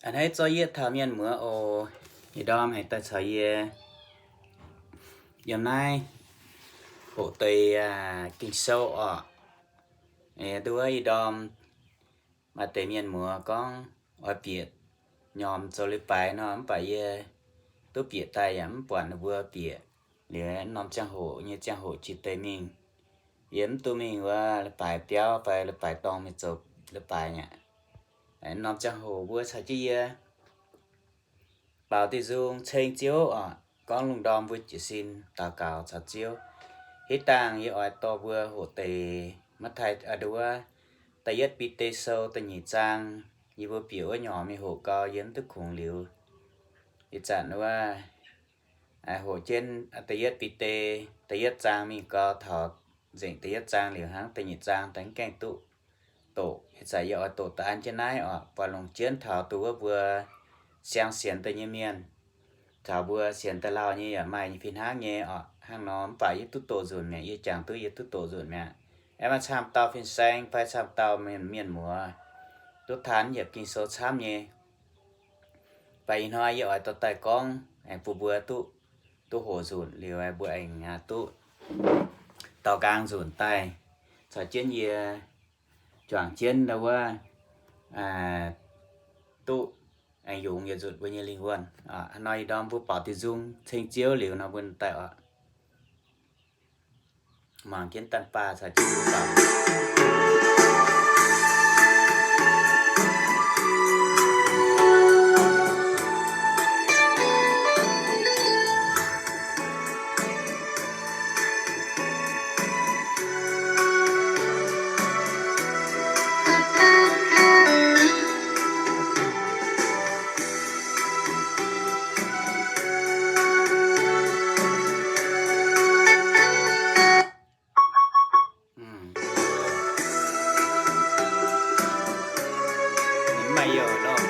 A'hneiv zorqv yietv taux mienh muoz oc. Ih ndorm aengx daaih caux yie yiem naaiv hoqc deix Ging-Sou oc. Nduov ih ndorm maaih deix mienh muoz gorngv oix bieqc nyormh zoux leiz-baaix nor, mv baac yie duqv bieqc daaih yaac mv buatc ninh mbuo bieqc. Liuz norm ziangh hoc nyei ziangh hoc qiex deix mingh, yie mv duqv mingh wuov leiz-baaix biauv fai leiz-baaix dorngh mingh zoux leiz-baaix aqv. Norm ziangh hoc mbuo caux jienv yie baaux diuh nzung ceng Ziouv oc, gorngv lungh ndorm mbuo jiez sin daux gaux caux Ziouv. Hitv dangh yie oix dorh mbuo hoqc deix Matv^tai, aa, nduov, da'yietv Bide Sou da'nyeic zaang. Yie mbuo bieqc wuov nyormh mingh hoqc gau, yie mv duqv kungx liuz. Ih zanc wuov hoqc jienv da'yietv Bide da'yietv zaang mingh gau, taux nzengc da'yietv zaang liuz hnangv, da'nyeic zaang daaih mv gaengh duqv doqc. Ih zanc yie oix doqc da'an jienv naaiv oc, buatc longc jienv taux duqv wuov mbuo siang sienx daaih nyei mienh, caux mbuo sienx daaih lauh nyei yaac maaih nyei fih hnangv nyei oc. Hnangv nor mv baac yie duqv doqc nzunc mi'aqv, yie jangx duqv yie duqv doqc nzunc mi'aqv. Aengx maaih camv dauh fin-saeng fai camv dauh mienh, mienh muoz duqv taan yiemc Ging-Sou camv nyei. Mv baac ih hnoi yie oix dorh daaih gorngv aengx bun mbuo duqv, duqv hoqc nzunc liuz mbuo aengx duqv daux nqaang nzunc daaih caux jienv yie juangc jienv wuov, duqv aengx yungz yietc nzunc mbuo nyei lingh wuonh. Hnoi ih ndorm mbuo baaux diuh nzung ceng Ziouv liuz nor mbuo daaih oc. Mangc jienv daan baah caux jienv mbuo baaux. Maaih youh loh.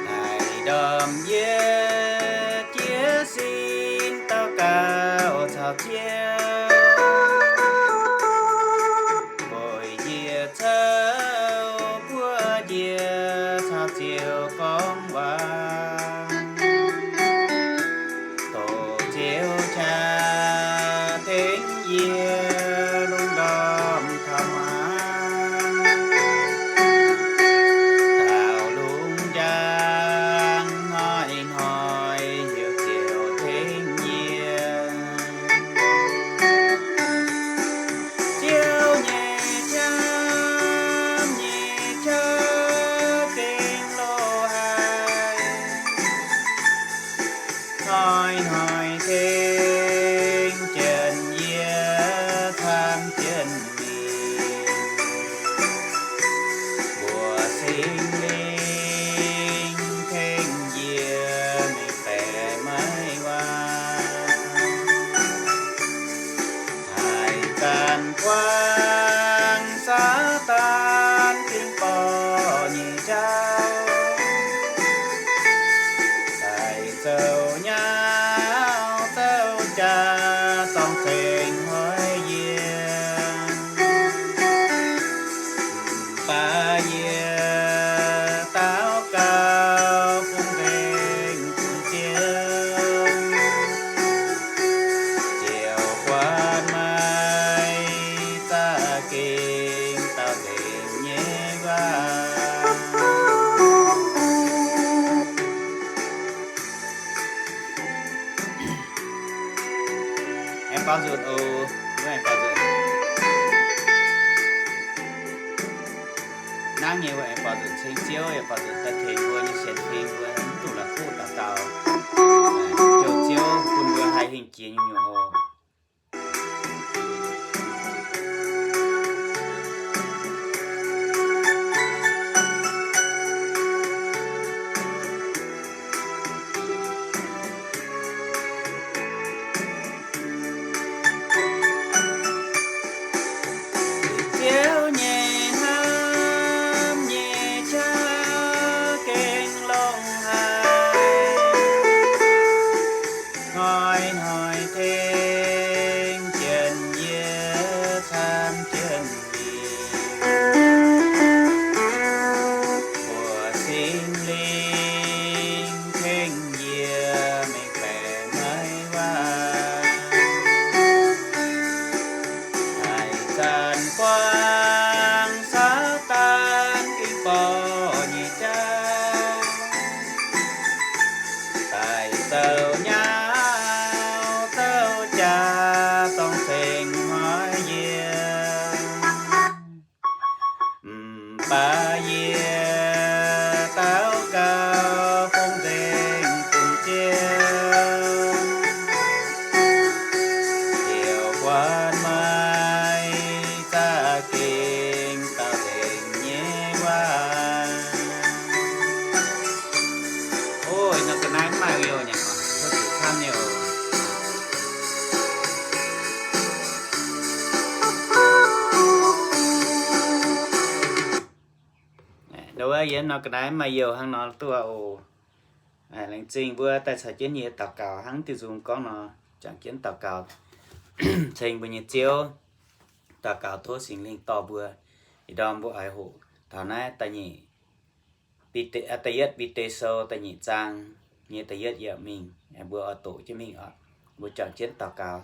Daaih ndorm yie jiez sin daux gaux caux Ziouv, weic njiec caux buoz-ndiev caux Ziouv gorngv waac. Doqc Ziouv qaqv tengx yie lungh ndorm taux maah. Taux lungh njang hnoi-hnoi heuc Ziouv tengx yie. Ziouv nyei qaqv nyei qaqv gengh loz-hnoi, hnoi-hnoi tengx jienv yie camv jienv mingh. Mbuox Singx Lingh tengx yie mingh baeqc maiv waac. Haaix zanc buangh Saadaan dingh borqc nyei jauv, daaih zoux nyauv zoux jaax zorng ceng hnoi yie. Mv baac yie daux gaux bun nzengc bun Ziouv, Ziouv guaatc meih za'gengh daauh nzengc nyei waac. Aengx baaux nzunc oc. Mbuo aengx baaux nzunc. Hnangv nyei mbuo aengx baaux nzunc ceng Ziouv, yaac baaux nzunc daaih tengx mbuo nyei sienx fim mbuo mv dungx la'kuqv daux gaux, heuc Ziouv bun mbuo haih hingh jiex nyungc-nyungc oc. Ziouv nyei hnamv nyei qaqv gengh longc haic, hnoi-hnoi tengx Daaih buangv Saadaan ginv borqc nyei jauv, daaih zoux nyauv zouv jaax dorng ceng hnoi yie. Mv baac yie daux gaux fongc nzengc bun Ziouv, Ziouv buatc meih za'gengh daux nzengc nyei waac. Ov, nor ga'naaiv mv maaih video nyei, camv nyei oc. Nduov yie nor ga'naaiv mv maaih youh hnangv nor duqv oc. Laengz zingh mbuo daaih caux jienv yie daux gaux hnangv diuh nzung gorngv nor, juangc jienv daux gaux ceng mbuo nyei Ziouv, daux gaux tov Singx Lingh dorh mbuo. Ih ndorm mbuo oix hoqc taux naaiv da'nyeic Bide, da'yietv Bide Sou da'nyeic zaang nyei da'yietv yiemc mingh, mbuo oix doqc jienv mingh oc. Mbuo juangc jienv daux gaux.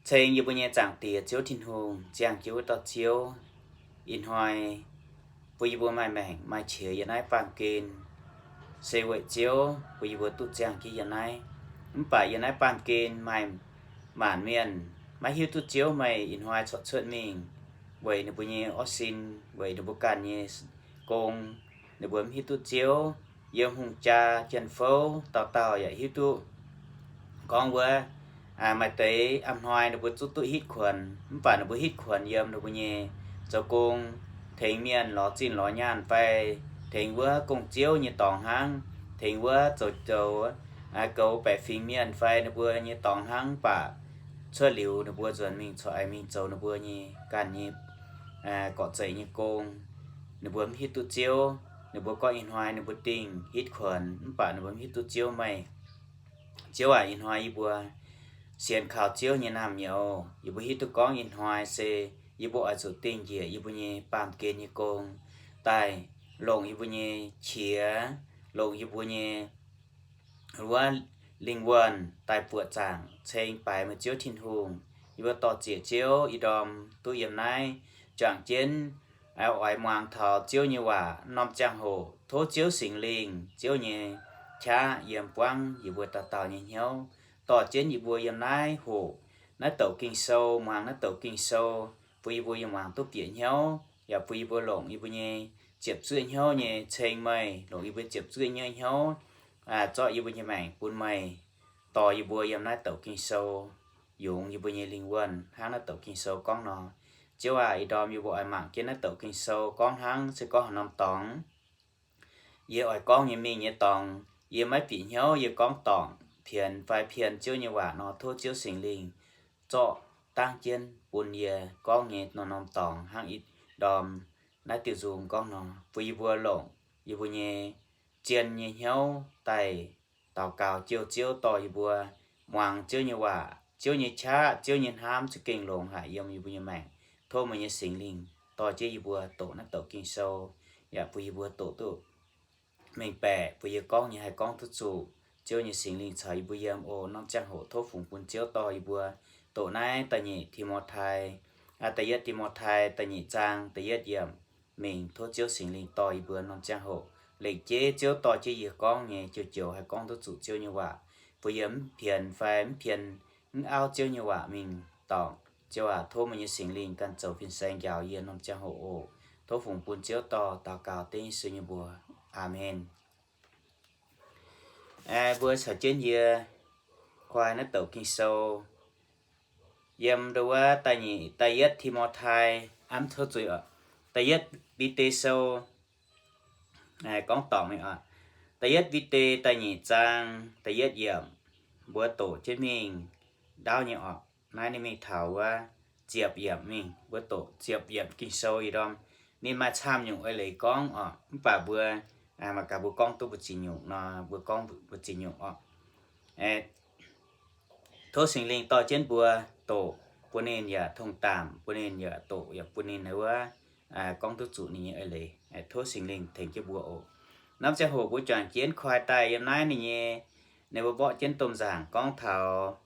Ceng yie mbuo nyei Zaangc Diex Ziouv Tin-Hungh, ziangh jienv wuov dauh Ziouv, ih hnoi bun yie mbuo maaih maengc maaih qiex yiem naaiv baamh gen, se weic Ziouv bun yie mbuo duqv ziangh jienv yiem naaiv. Mv baac yiem naaiv baamh gen maaih maanc mienh maiv hiuv duqv Ziouv meih ih hnoi corc cuotv mingh weic ninh mbuo nyei orv sin, weic ninh mbuo ganh nyei gong, ninh mbuo mv hiuv duqv Ziouv. Yiem hungh jaa jien-fouv dauh dauh yaac hiuv duqv gorngv wuov, maaih deix a'hnoi ninh mbuo zungv duqv hitv kuonx, mv baac ninh mbuo hitv kuonx yiem ninh mbuo nyei zoux gong, tengx mienh lorz zinh lorz nyaanh fai tengx wuov gong-ziouv nyei dorngx hnangv, tengx wuov zoux zoux goux baeqc fingx mienh fai ninh mbuo nyei dorngx hnangv, mv baac cuotv liuz ninh mbuo nzuonx mingh corc aengx mingh zoux ninh mbuo nyei ganh nyei gorqv-zeic nyei gong. Ninh mbuo mv hiuv duqv Ziouv. Ninh mbuo gorngv ih hnoi ninh mbuo dingh hitv kuonx, mv baac ninh mbuo mv hiuv duqv Ziouv meih. Ziouv aac, ih hnoi yie mbuo sienx kaux Ziouv nyei naamh nyouz, yie mbuo hiuv duqv gorngv ih hnoi se yie mbuo oix zuqc dingh njiec yie mbuo nyei baamh gen nyei gong, daaih longc yie mbuo nyei qiex, longc yie mbuo nyei wuov lingh wuonh daaih buoqc zaangc ceng baaix meih Ziouv Tin-Hungh. Yie mbuo dor-ziec Ziouv ih ndorm duqv yiem naaiv juangc jienv oix muangx taux Ziouv nyei waac norm ziangh hoc. Tov Ziouv Singx Lingh, Ziouv nyei qaqv yiem buangv yie mbuo dauh dauh nyei hnyouv. Dorh jienv yie mbuo yiem naaiv hoqc naaiv douc Ging-Sou, muangx naaiv douc Ging-Sou, bun yie mbuo yiem muangx duqv bieqc hnyouv, yaac bun yie mbuo longc yie mbuo nyei ziepc zuoqv hnyouv nyei ceng meih, longc yie mbuo ziepc zuoqv hnyouv, zorqv yie mbuo nyei maengc bun meih, dorh yie mbuo yiem naaiv douc Ging-Sou, yungz yie mbuo nyei lingh wuonh hnangv naaiv douc Ging-Sou gorngv nor. Ziouv aac, ih ndorm yie mbuo oix mangc jienv naaiv douc Ging-Sou gorngv hnangv se gorngv haaix norm dorngx. Yie oix gorngv nyei mingh nyei dorngx, yie maiv bieqc hnyouv yie gorngv dorngc pienx fai pien Ziouv nyei waac nor, tov Ziouv Singx Lingh zorqv dangv jienv bun yie gorngv nyei norm-norm dorngx hnangv ih ndorm naaiv diuh nzung gorngv nor, bun yie mbuo longc yie mbuo nyei zien nyei hnyouv daaih daux gaux jouh Ziouv dorh yie mbuo muangx Ziouv nyei waac. Ziouv nyei qaqv, Ziouv nyei hnamv za'gengh longx haic yiem yie mbuo nyei maengc. Tov meih nyei Singx Lingh dorh jienv yie mbuo doqc naaiv douc Ging-Sou, yaac bun yie mbuo doqc duqv mengh baeqc, bun yie gorngv nyei haih gorngv duqv zuqc. Ziouv nyei Singx Lingh caux yie mbuo yiem oc. Norm ziangh hoc tov fungx bun Ziouv dorh yie mbuo doqc naaiv da'nyeic Ti^mo^tai, da'yietv Ti^mo^tai da'nyeic zaang da'yietv yiemc mingh. Tov Ziouv Singx Lingh dorh yie mbuo norm ziangh hoc lengc jeiv Ziouv dorh jienv yie gorngv nyei joux-joux haih gorngv duqv zuqc Ziouv nyei waac, bun yie mv pienx fai mv pien, mv auv Ziouv nyei waac mingh dorngc. Ziouv aac, tov meih nyei Singx Lingh ganh zoux fin-saeng njaaux yie norm ziangh hoc oc. Tov fungx bun Ziouv dorh daux gaux dengv Yesu nyei mbuox. Aamen. Mbuo caux jienv yie koi naaiv douc Ging-Sou yiem ndo wuov da'nyeic, da'yietv Ti^mo^tai, mv, tov zuiz oc, da'yietv Bide Sou, gorngv dorngc mingh oc. Da'yietv Bide da'nyeic zaang da'yietv yiemc, mbuo doqc jienv mingh ndaauv nyei oc. Naaiv ninh mingh taux wuov ziepc yiemc mingh, mbuo doqc ziepc yiemc Ging-Sou ih ndorm. Ninh maaih camv nyungc eix leiz gorngv oc, mv baac mbuo mangc gaax mbuo gorngv duqv mbu'ziex nyungc nor, mbuo gorngv mbu'ziex nyungc oc. Tov Singx Lingh dorh jienv mbuo doqc, bun ninh yaac tong-daamc, bun ninh yaac doqc, yaac bun ninh wuov gorngv duqv zuqc ninh nyei eix leiz. Tov Singx Lingh tengx jienv mbuo oc. Norm ziangh hoc mbuo juangc jienv koi daaih yiem naaiv ninh nyei, ninh mbuo mborqv jienv domh nzaangc gorngv taux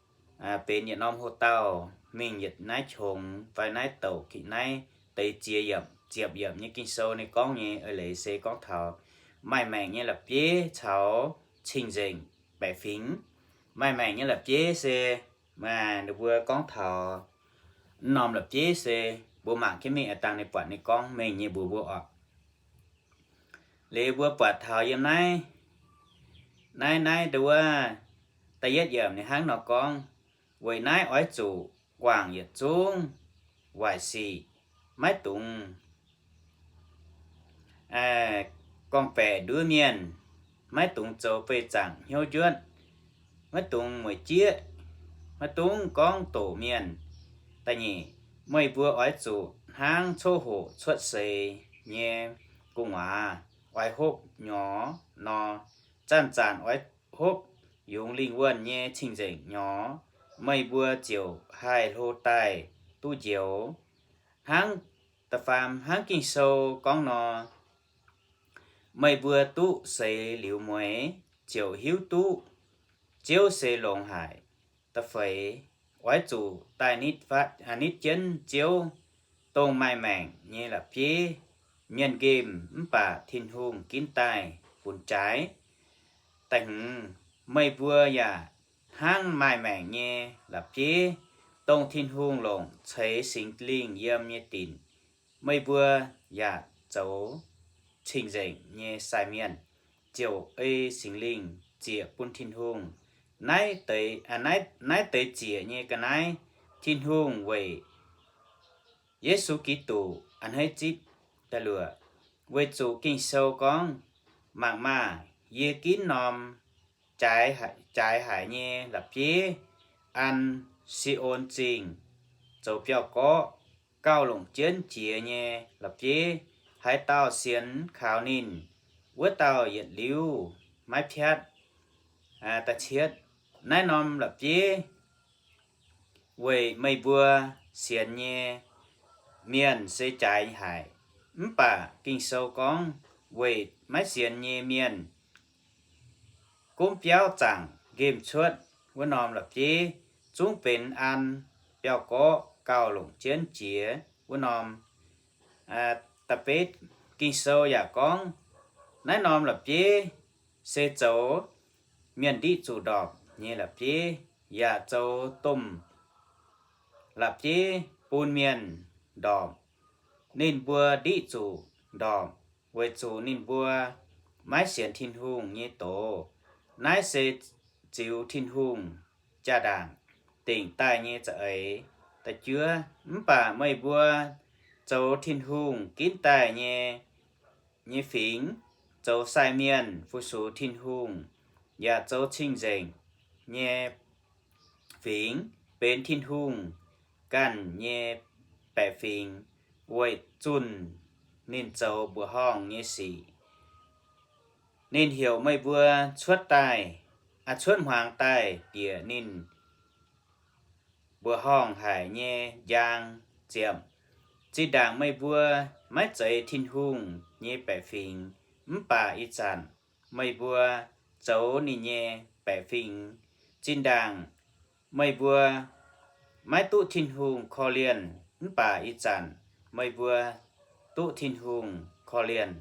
benx yietc norm hoc-dauh, mingh yietc naaiv qongx fai naaiv douc ga'naaiv deix ziex yiemc, ziepc yiemc nyei Ging-Sou ninh gorngv nyei eix leiz se gorngv taux maaih maengc nyei la'bieiv caux cing-nzengc baeqc fingx. Maaih maengc nyei la'bieiv se, maaih ninh mbuo gorngv taux norm la'bieiv se mbuo mangc jienv mingh aav dangh ninh buatc ninh gorngv mengh nyei mbuox mbuo oc. Liuz mbuo buatc taux yiem naaiv, naaiv, naaiv nduov, da'yietv yiemc ninh hnangv nor gorngv, weic naaiv oix zuqc guangc yietc zungv waaic sic, maiv dungx gorngv-baeqc nduov mienh, maiv dungx zoux beih zaangc hnyouv njuotv, maiv dungx mueic jieqv, maiv dungx gorngv doqc mienh. Da'nyeic, meih mbuo oix zuqc hnangv coqv hoqc cuotv seix nyei gu'nguaaz oix hopv nyorx nor, zanc-zanc oix hopv yungz lingh wuonh nyei cing-nzengc nyorx, meih mbuo ziouc haih hlo daaih duqv njoux. Hnangv, da'faam, hnangv Ging-Sou gorngv nor, meih mbuo duqv seix liuz mueiz ziouc hiuv duqv Ziouv se longx haic. Da'feix, oix zuqc daaih nitv jienv Ziouv, dongh maaih maengc nyei la'bieiv, mienh nqemh mv baac Tin-Hungh ginv daaih funx jaaix. Da'hmz, meih mbuo yaac hnangv maaih maengc nyei la'bieiv, dongh Tin-Hungh longc ceix Singx Lingh yiem nyei dinc. Meih mbuo yaac zoux cing-nzengc nyei sai mienh, ziouc ei Singx Lingh ziec bun Tin-Hungh. Naaiv deix, naaiv deix ziec nyei ga'naaiv Tin-Hungh weic Yesu Giduc a'hneiv zipv da'luoqc. Weic zuqc Ging-Sou gorngv, mangc maah! Yie ginv norm jaaix haic nyei la'bieiv an Si^on Zingh zoux biauv-gorqv, gauh longc jienv jiex nyei la'bieiv. Haaix dauh sienx kaux ninh, wuov dauh yietc liuz maiv piatv. Da'cietv, naaiv norm la'bieiv weic meih mbuo sienx nyei mienh se jaaix haic. Mv baac Ging-Sou gorngv, weic maiv sienx nyei mienh gunv biauv zaangc nqemh cuotv wuov norm la'bieiv zungv benx an biauv-gorqv gauh longc jienv jiex wuov norm. Da'betv, Ging-Sou yaac gorngv, naaiv norm la'bieiv se zoux mienh ndiqv zuqc ndorpc nyei la'bieiv, yaac zoux domh la'bieiv bun mienh ndorpc. Ninh mbuo ndiqv zuqc ndorpc weic zuqc ninh mbuo maiv sienx Tin-Hungh nyei doz. Naaiv se ziux Tin-Hungh jaa-ndaangc dingc daaih nyei za'eix. Da'juov, mv baac meih mbuo zoux Tin-Hungh ginv daaih nyei, nyei fingx, zoux sai mienh fu-sux Tin-Hungh, yaac zoux cing-nzengc nyei fingx, benx Tin-Hungh ganh nyei baeqc fingx, weic zunh ninh zoux mbuoqc horngh nyei sic. Ninh heuc meih mbuo cuotv daaih, cuotv hmuangx daaih bieqc ninh mbuoqc horngh haic nyei njang. Ziepc, zinh ndaangc meih mbuo maiv zeiz Tin-Hungh nyei baeqc fingx, mv baac ih zanc meih mbuo zoux ninh nyei baeqc fingx. Zinh ndaangc meih mbuo maiv duqv Tin-Hungh korv-lienh, mv baac ih zanc meih mbuo duqv Tin-Hungh korv-lienh.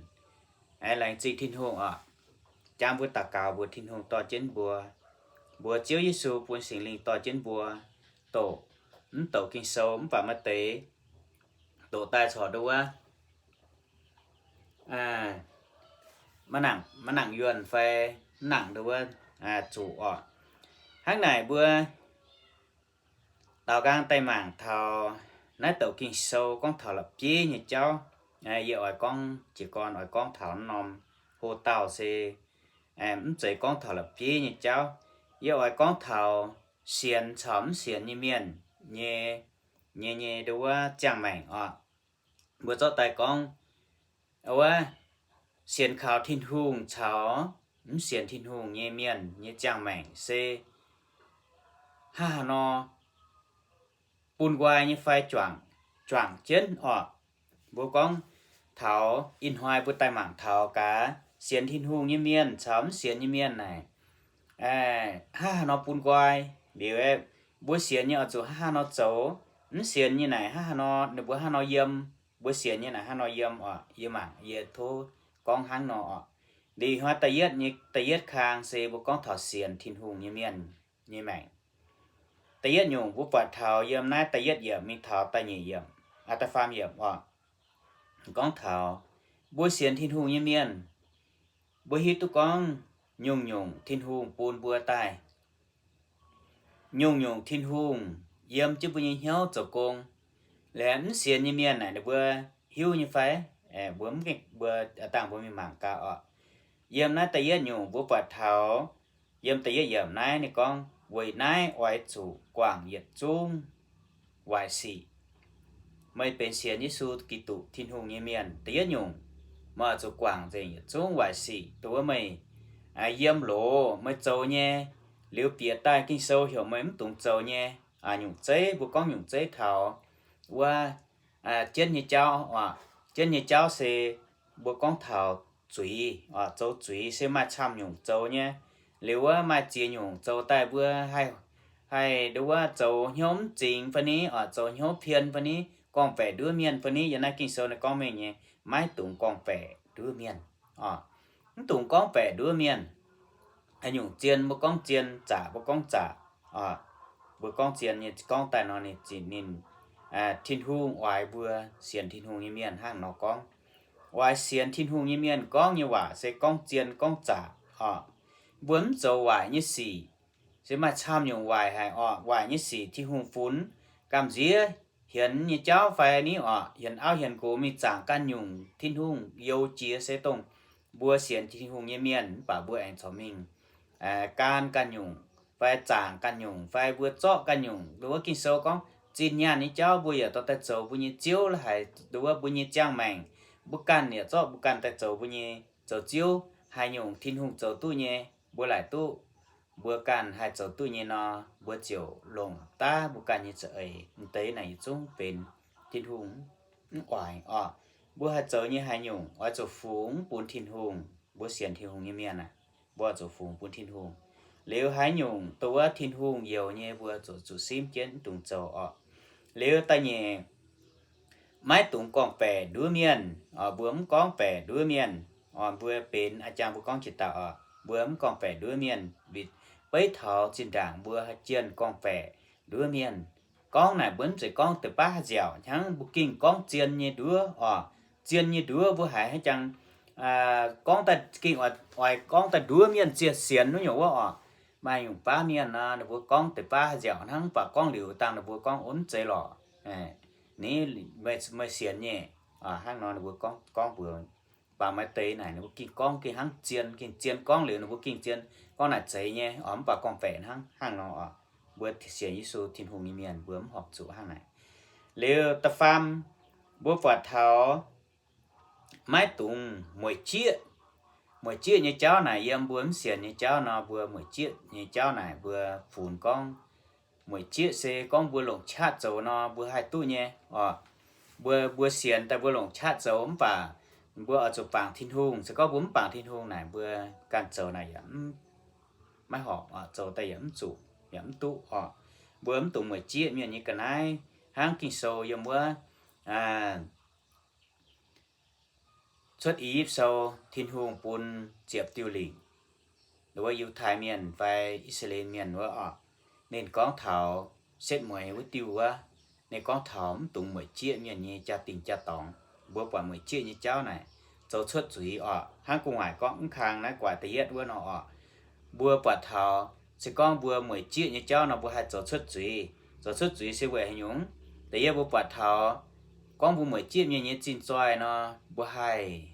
Laengz zingh Tin-Hungh oc. Jangx mbuo daux gaux mbuox Tin-Hungh dorh jienv mbuo, mbuox Ziouv Yesu bun Singx Lingh dorh jienv mbuo doqc, mv douc Ging-Sou mv baac maaih deix doqc daaih corc nduov wuov, maiv nangc yuonh fai mv nangc nduov wuov zuqc oc. Hnangv naaic mbuo daaux nqaang daaih mangc taux naaiv douc Ging-Sou gorngv taux la'bieiv nyei jauv. Yie oix gorngv, jiez gorn oix gorngv taux norm hlo dauh se mv zeiz gorngv taux la'bieiv nyei jauv. Yie oix gorngv taux sienx caux mv sienx nyei mienh nyei, nyei, nyei nduov wuov ziangh maengc oc. Mbuo zorqv daaih gorngv wuov sienx kaux Tin-Hungh caux mv sienx Tin-Hungh nyei mienh nyei ziangh maengc se hnangv haaix nor, bun nqoi nyei fai juangc, juangc jienv oc. Mbuo gorngv taux ih hnoi mbuo daaih mangc taux gaax sienx Tin-Hungh nyei mienh caux mv sienx nyei mienh naaic, hnangv haaix nor bun nqoi. Liuz mbuo sienx nyei oix zuqc hnangv haaix nor zoux, Mv sienx nyei naaic hnangv haaix nor, ninh mbuo hnangv nor yiem, mbuo sienx nyei naaic hnangv nor yiem oc. Yie mangc, yie tov gorngv hnangv nor oc. Liuz hnoi da'yietv nyei, da'yietv kang se mbuo gorngv taux sienx Tin-Hungh nyei mienh nyei maengc. Da'yietv nyungc mbuo buatc taux yiem naaiv da'yietv yiemc mingh taux da'nyeic yiemc, aa, da'faam yiemc oc. Gorngv taux mbuo sienx Tin-Hungh nyei mienh, mbuo hiuv duqv gorngv nyungc-nyungc Tin-Hungh bun mbuo daaih. Nyungc-nyungc Tin-Hungh yiem jienv mbuo nyei hnyouv zoux gong. Liuz mv sienx nyei mienh naaic ninh mbuo hiuv nyei fai? Mbuo mv, mbuo dangh mbuo mingh mangc gaax oc. Yiem naaiv da'yietv nyungc mbuo buatc taux, yiem da'yietv yiemc naaiv ninh gorngv, weic naaiv oix zuqc guangc yietc zungv waaic sic. Meih benx sienx Yesu Giduc Tin-Hungh nyei mienh, da'yietv nyungc, meih oix zuqc guangc nzengc yietc zungv waaic sic, dongh wuov meih yiem loz meih zoux nyei, liuz bieqc daaih Ging-Sou heuc meih mv dungx zoux nyei nyungc zeiv. Mbuo gorngv nyungc zeiv taux wuov jienv nyei jauv oc. Jienv nyei jauv se mbuo gorngv taux zuiz oc. Zoux zuiz se maaih camv nyungc zoux nyei. Liuz wuov maaih ziex nyungc zoux daaih mbuo haih, haih nduov wuov zoux hnyouv mv zingx fai ni oc, zoux hnyouv pien fai ni, gorngv-baeqc nduov mienh fai ni. Yiem naaiv Ging-Sou naaiv gorngv mengh nyei, maiv dungx gorngv-baeqc nduov mienh oc. Mv dungx gorngv-baeqc nduov mienh. Haaix nyungc zien mbuo gorngv zien, zaqc mbuo gorngv zaqc oc. Mbuo gorngv zien nyei gorngv daaih nor ninh zinh ninh, Tin-Hungh oix mbuo sienx Tin-Hungh nyei mienh hnangv nor gorngv. Oix sienx Tin-Hungh nyei mienh gorngv nyei waac se gorngv zien gorngv zaqc oc. Mbuo mv zoux waaic nyei sic. Se maaih camv nyungc waaic haic oc. Waaic nyei sic Tin-Hungh funx, gamh nziex hienx nyei jauv fai ni oc, hienx auv hienx nqox mingh zaangc ganh nyungc, Tin-Hungh youx jiex se dongh mbuo sienx Tin-Hungh nyei mienh mv baac mbuo aengx corc mingh gan ganh nyungc fai zaangc ganh nyungc fai mbuo zorqv ganh nyungc. Nduov wuov Ging-Sou gorngv zinh nyaanh nyei jauv mbuo yaac dorh daaih zoux mbuo nyei ziouv la'haic, nduov wuov mbuo nyei ziangh maengc, mbuo ganh yaac zorqv mbuo ganh daaih zoux mbuo nyei zoux ziouv. Haaix nyungc Tin-Hungh zoux duqv nyei, mbuo laaic duqv. Mbuo ganh haih zoux duqv nyei nor, mbuo ziouc longc daav mbuo ganh nyei za'eix. M'deix naaic yietc zungv benx Tin-Hungh mv oix oc. Mbuo haih zoux nyei haaix nyungc oix zuqc fungx bun Tin-Hungh. Mbuo sienx Tin-Hungh nyei mienh aah, mbuo oix zuqc fungx bun Tin-Hungh. Liuz haaix nyungc dongh wuov Tin-Hungh youx nyei mbuo zuqc, zuqc simv jienv mv dungx zoux oc. Liuz da'nyeic, maiv dungx gorngv-baeqc nduov mienh oc. Mbuo mv gorngv-baeqc nduov mienh oc. Mbuo benx a'jang mbuo gorngv jiex dauh oc, mbuo mv gorngv-baeqc nduov mienh, beiv taux zinh ndaangc mbuo haih jienh gorngv-baeqc nduov mienh. Gorngv naaic mbuo mv zeiz gorngv deix baav haaix nziaauc hnangv, mbuo gengh gorngv zien nyei nduov oc. Zien nyei nduov mbuo haiz haaix jangx gorngv daaih gengh oix gorngv daaih nduov mienh ziec sienx wuov nyungc wuov oc. Maaih nyungc baav mienh nor ninh mbuo gorngv deix baav haaix nziaauc hnangv, mv baac gorngv liuz dangh ninh mbuo gorngv, ov, mv zeiz lorqc, ni, meih sienx nyei, hnangv nor ninh mbuo gorngv, gorngv mbuox. Mv baac maaih deix naaic ninh mbuo gengh gorngv gengh hnangv zien, gengh zien, gorngv liuz ninh mbuo gengh zien, gorngv naaic zeiz nyei oc, mv baac gorngv-baeqc hnangv, hnangv nor oc. Mbuo sienx Yesu Tin-Hungh nyei mienh mbuo mv horpc zuqc hnangv naaic. Liuz da'faam, mbuo buatc taux maiv dungx mueic jieqv. Mueic jieqv nyei jauv naaic yiem mbuo mv sienx nyei jauv nor, mbuo mueic jieqv nyei jauv naaic mbuo funx gorngv mueic jieqv se gorngv mbuo longc qaqv zoux nor mbuo haih duqv nyei oc. Mbuo, mbuo sienx daaih mbuo longc qaqv zoux mv baac mbuo oix zuqc bangc Tin-Hungh. Se gorngv mbuo mv bangc Tin-Hungh naaic mbuo ganh zoux naaic yaac maiv horpc oc, zoux daaih yaac mv zuqc, yaac mv duqv oc. Mbuo mv dungx mueic jieqv mienh nyei ga'naaiv hnangv Ging-Sou yiem wuov Cuotv I^yipv Sou, Tin-Hungh bun ziepc diuh lingc, wuov Yiutai Mienh fai I^saa^laa^en Mienh wuov oc. Ninh gorngv taux setv mueiz wuov diuh wuov, ninh gorngv taux mv dungx mueic jieqv mienh nyei jaa-dingh jaa-dorngx. Mbuo buatc mueic jieqv nyei jauv naaic zoux cuotv zuiz oc. Hnangv gu'nguaaic gorngv mv kang naaiv guaax da'yietv wuov nor oc, mbuo buatc taux se gorngv mbuo mueic jieqv nyei jauv nor mbuo haih zoux cuotv zuiz. Zoux cuotv zuiz se weic haaix nyungc? Da'yietv mbuo buatc taux gorngv mbuo mueic jieqv mienh nyei zinh zoih nor, mbuo haih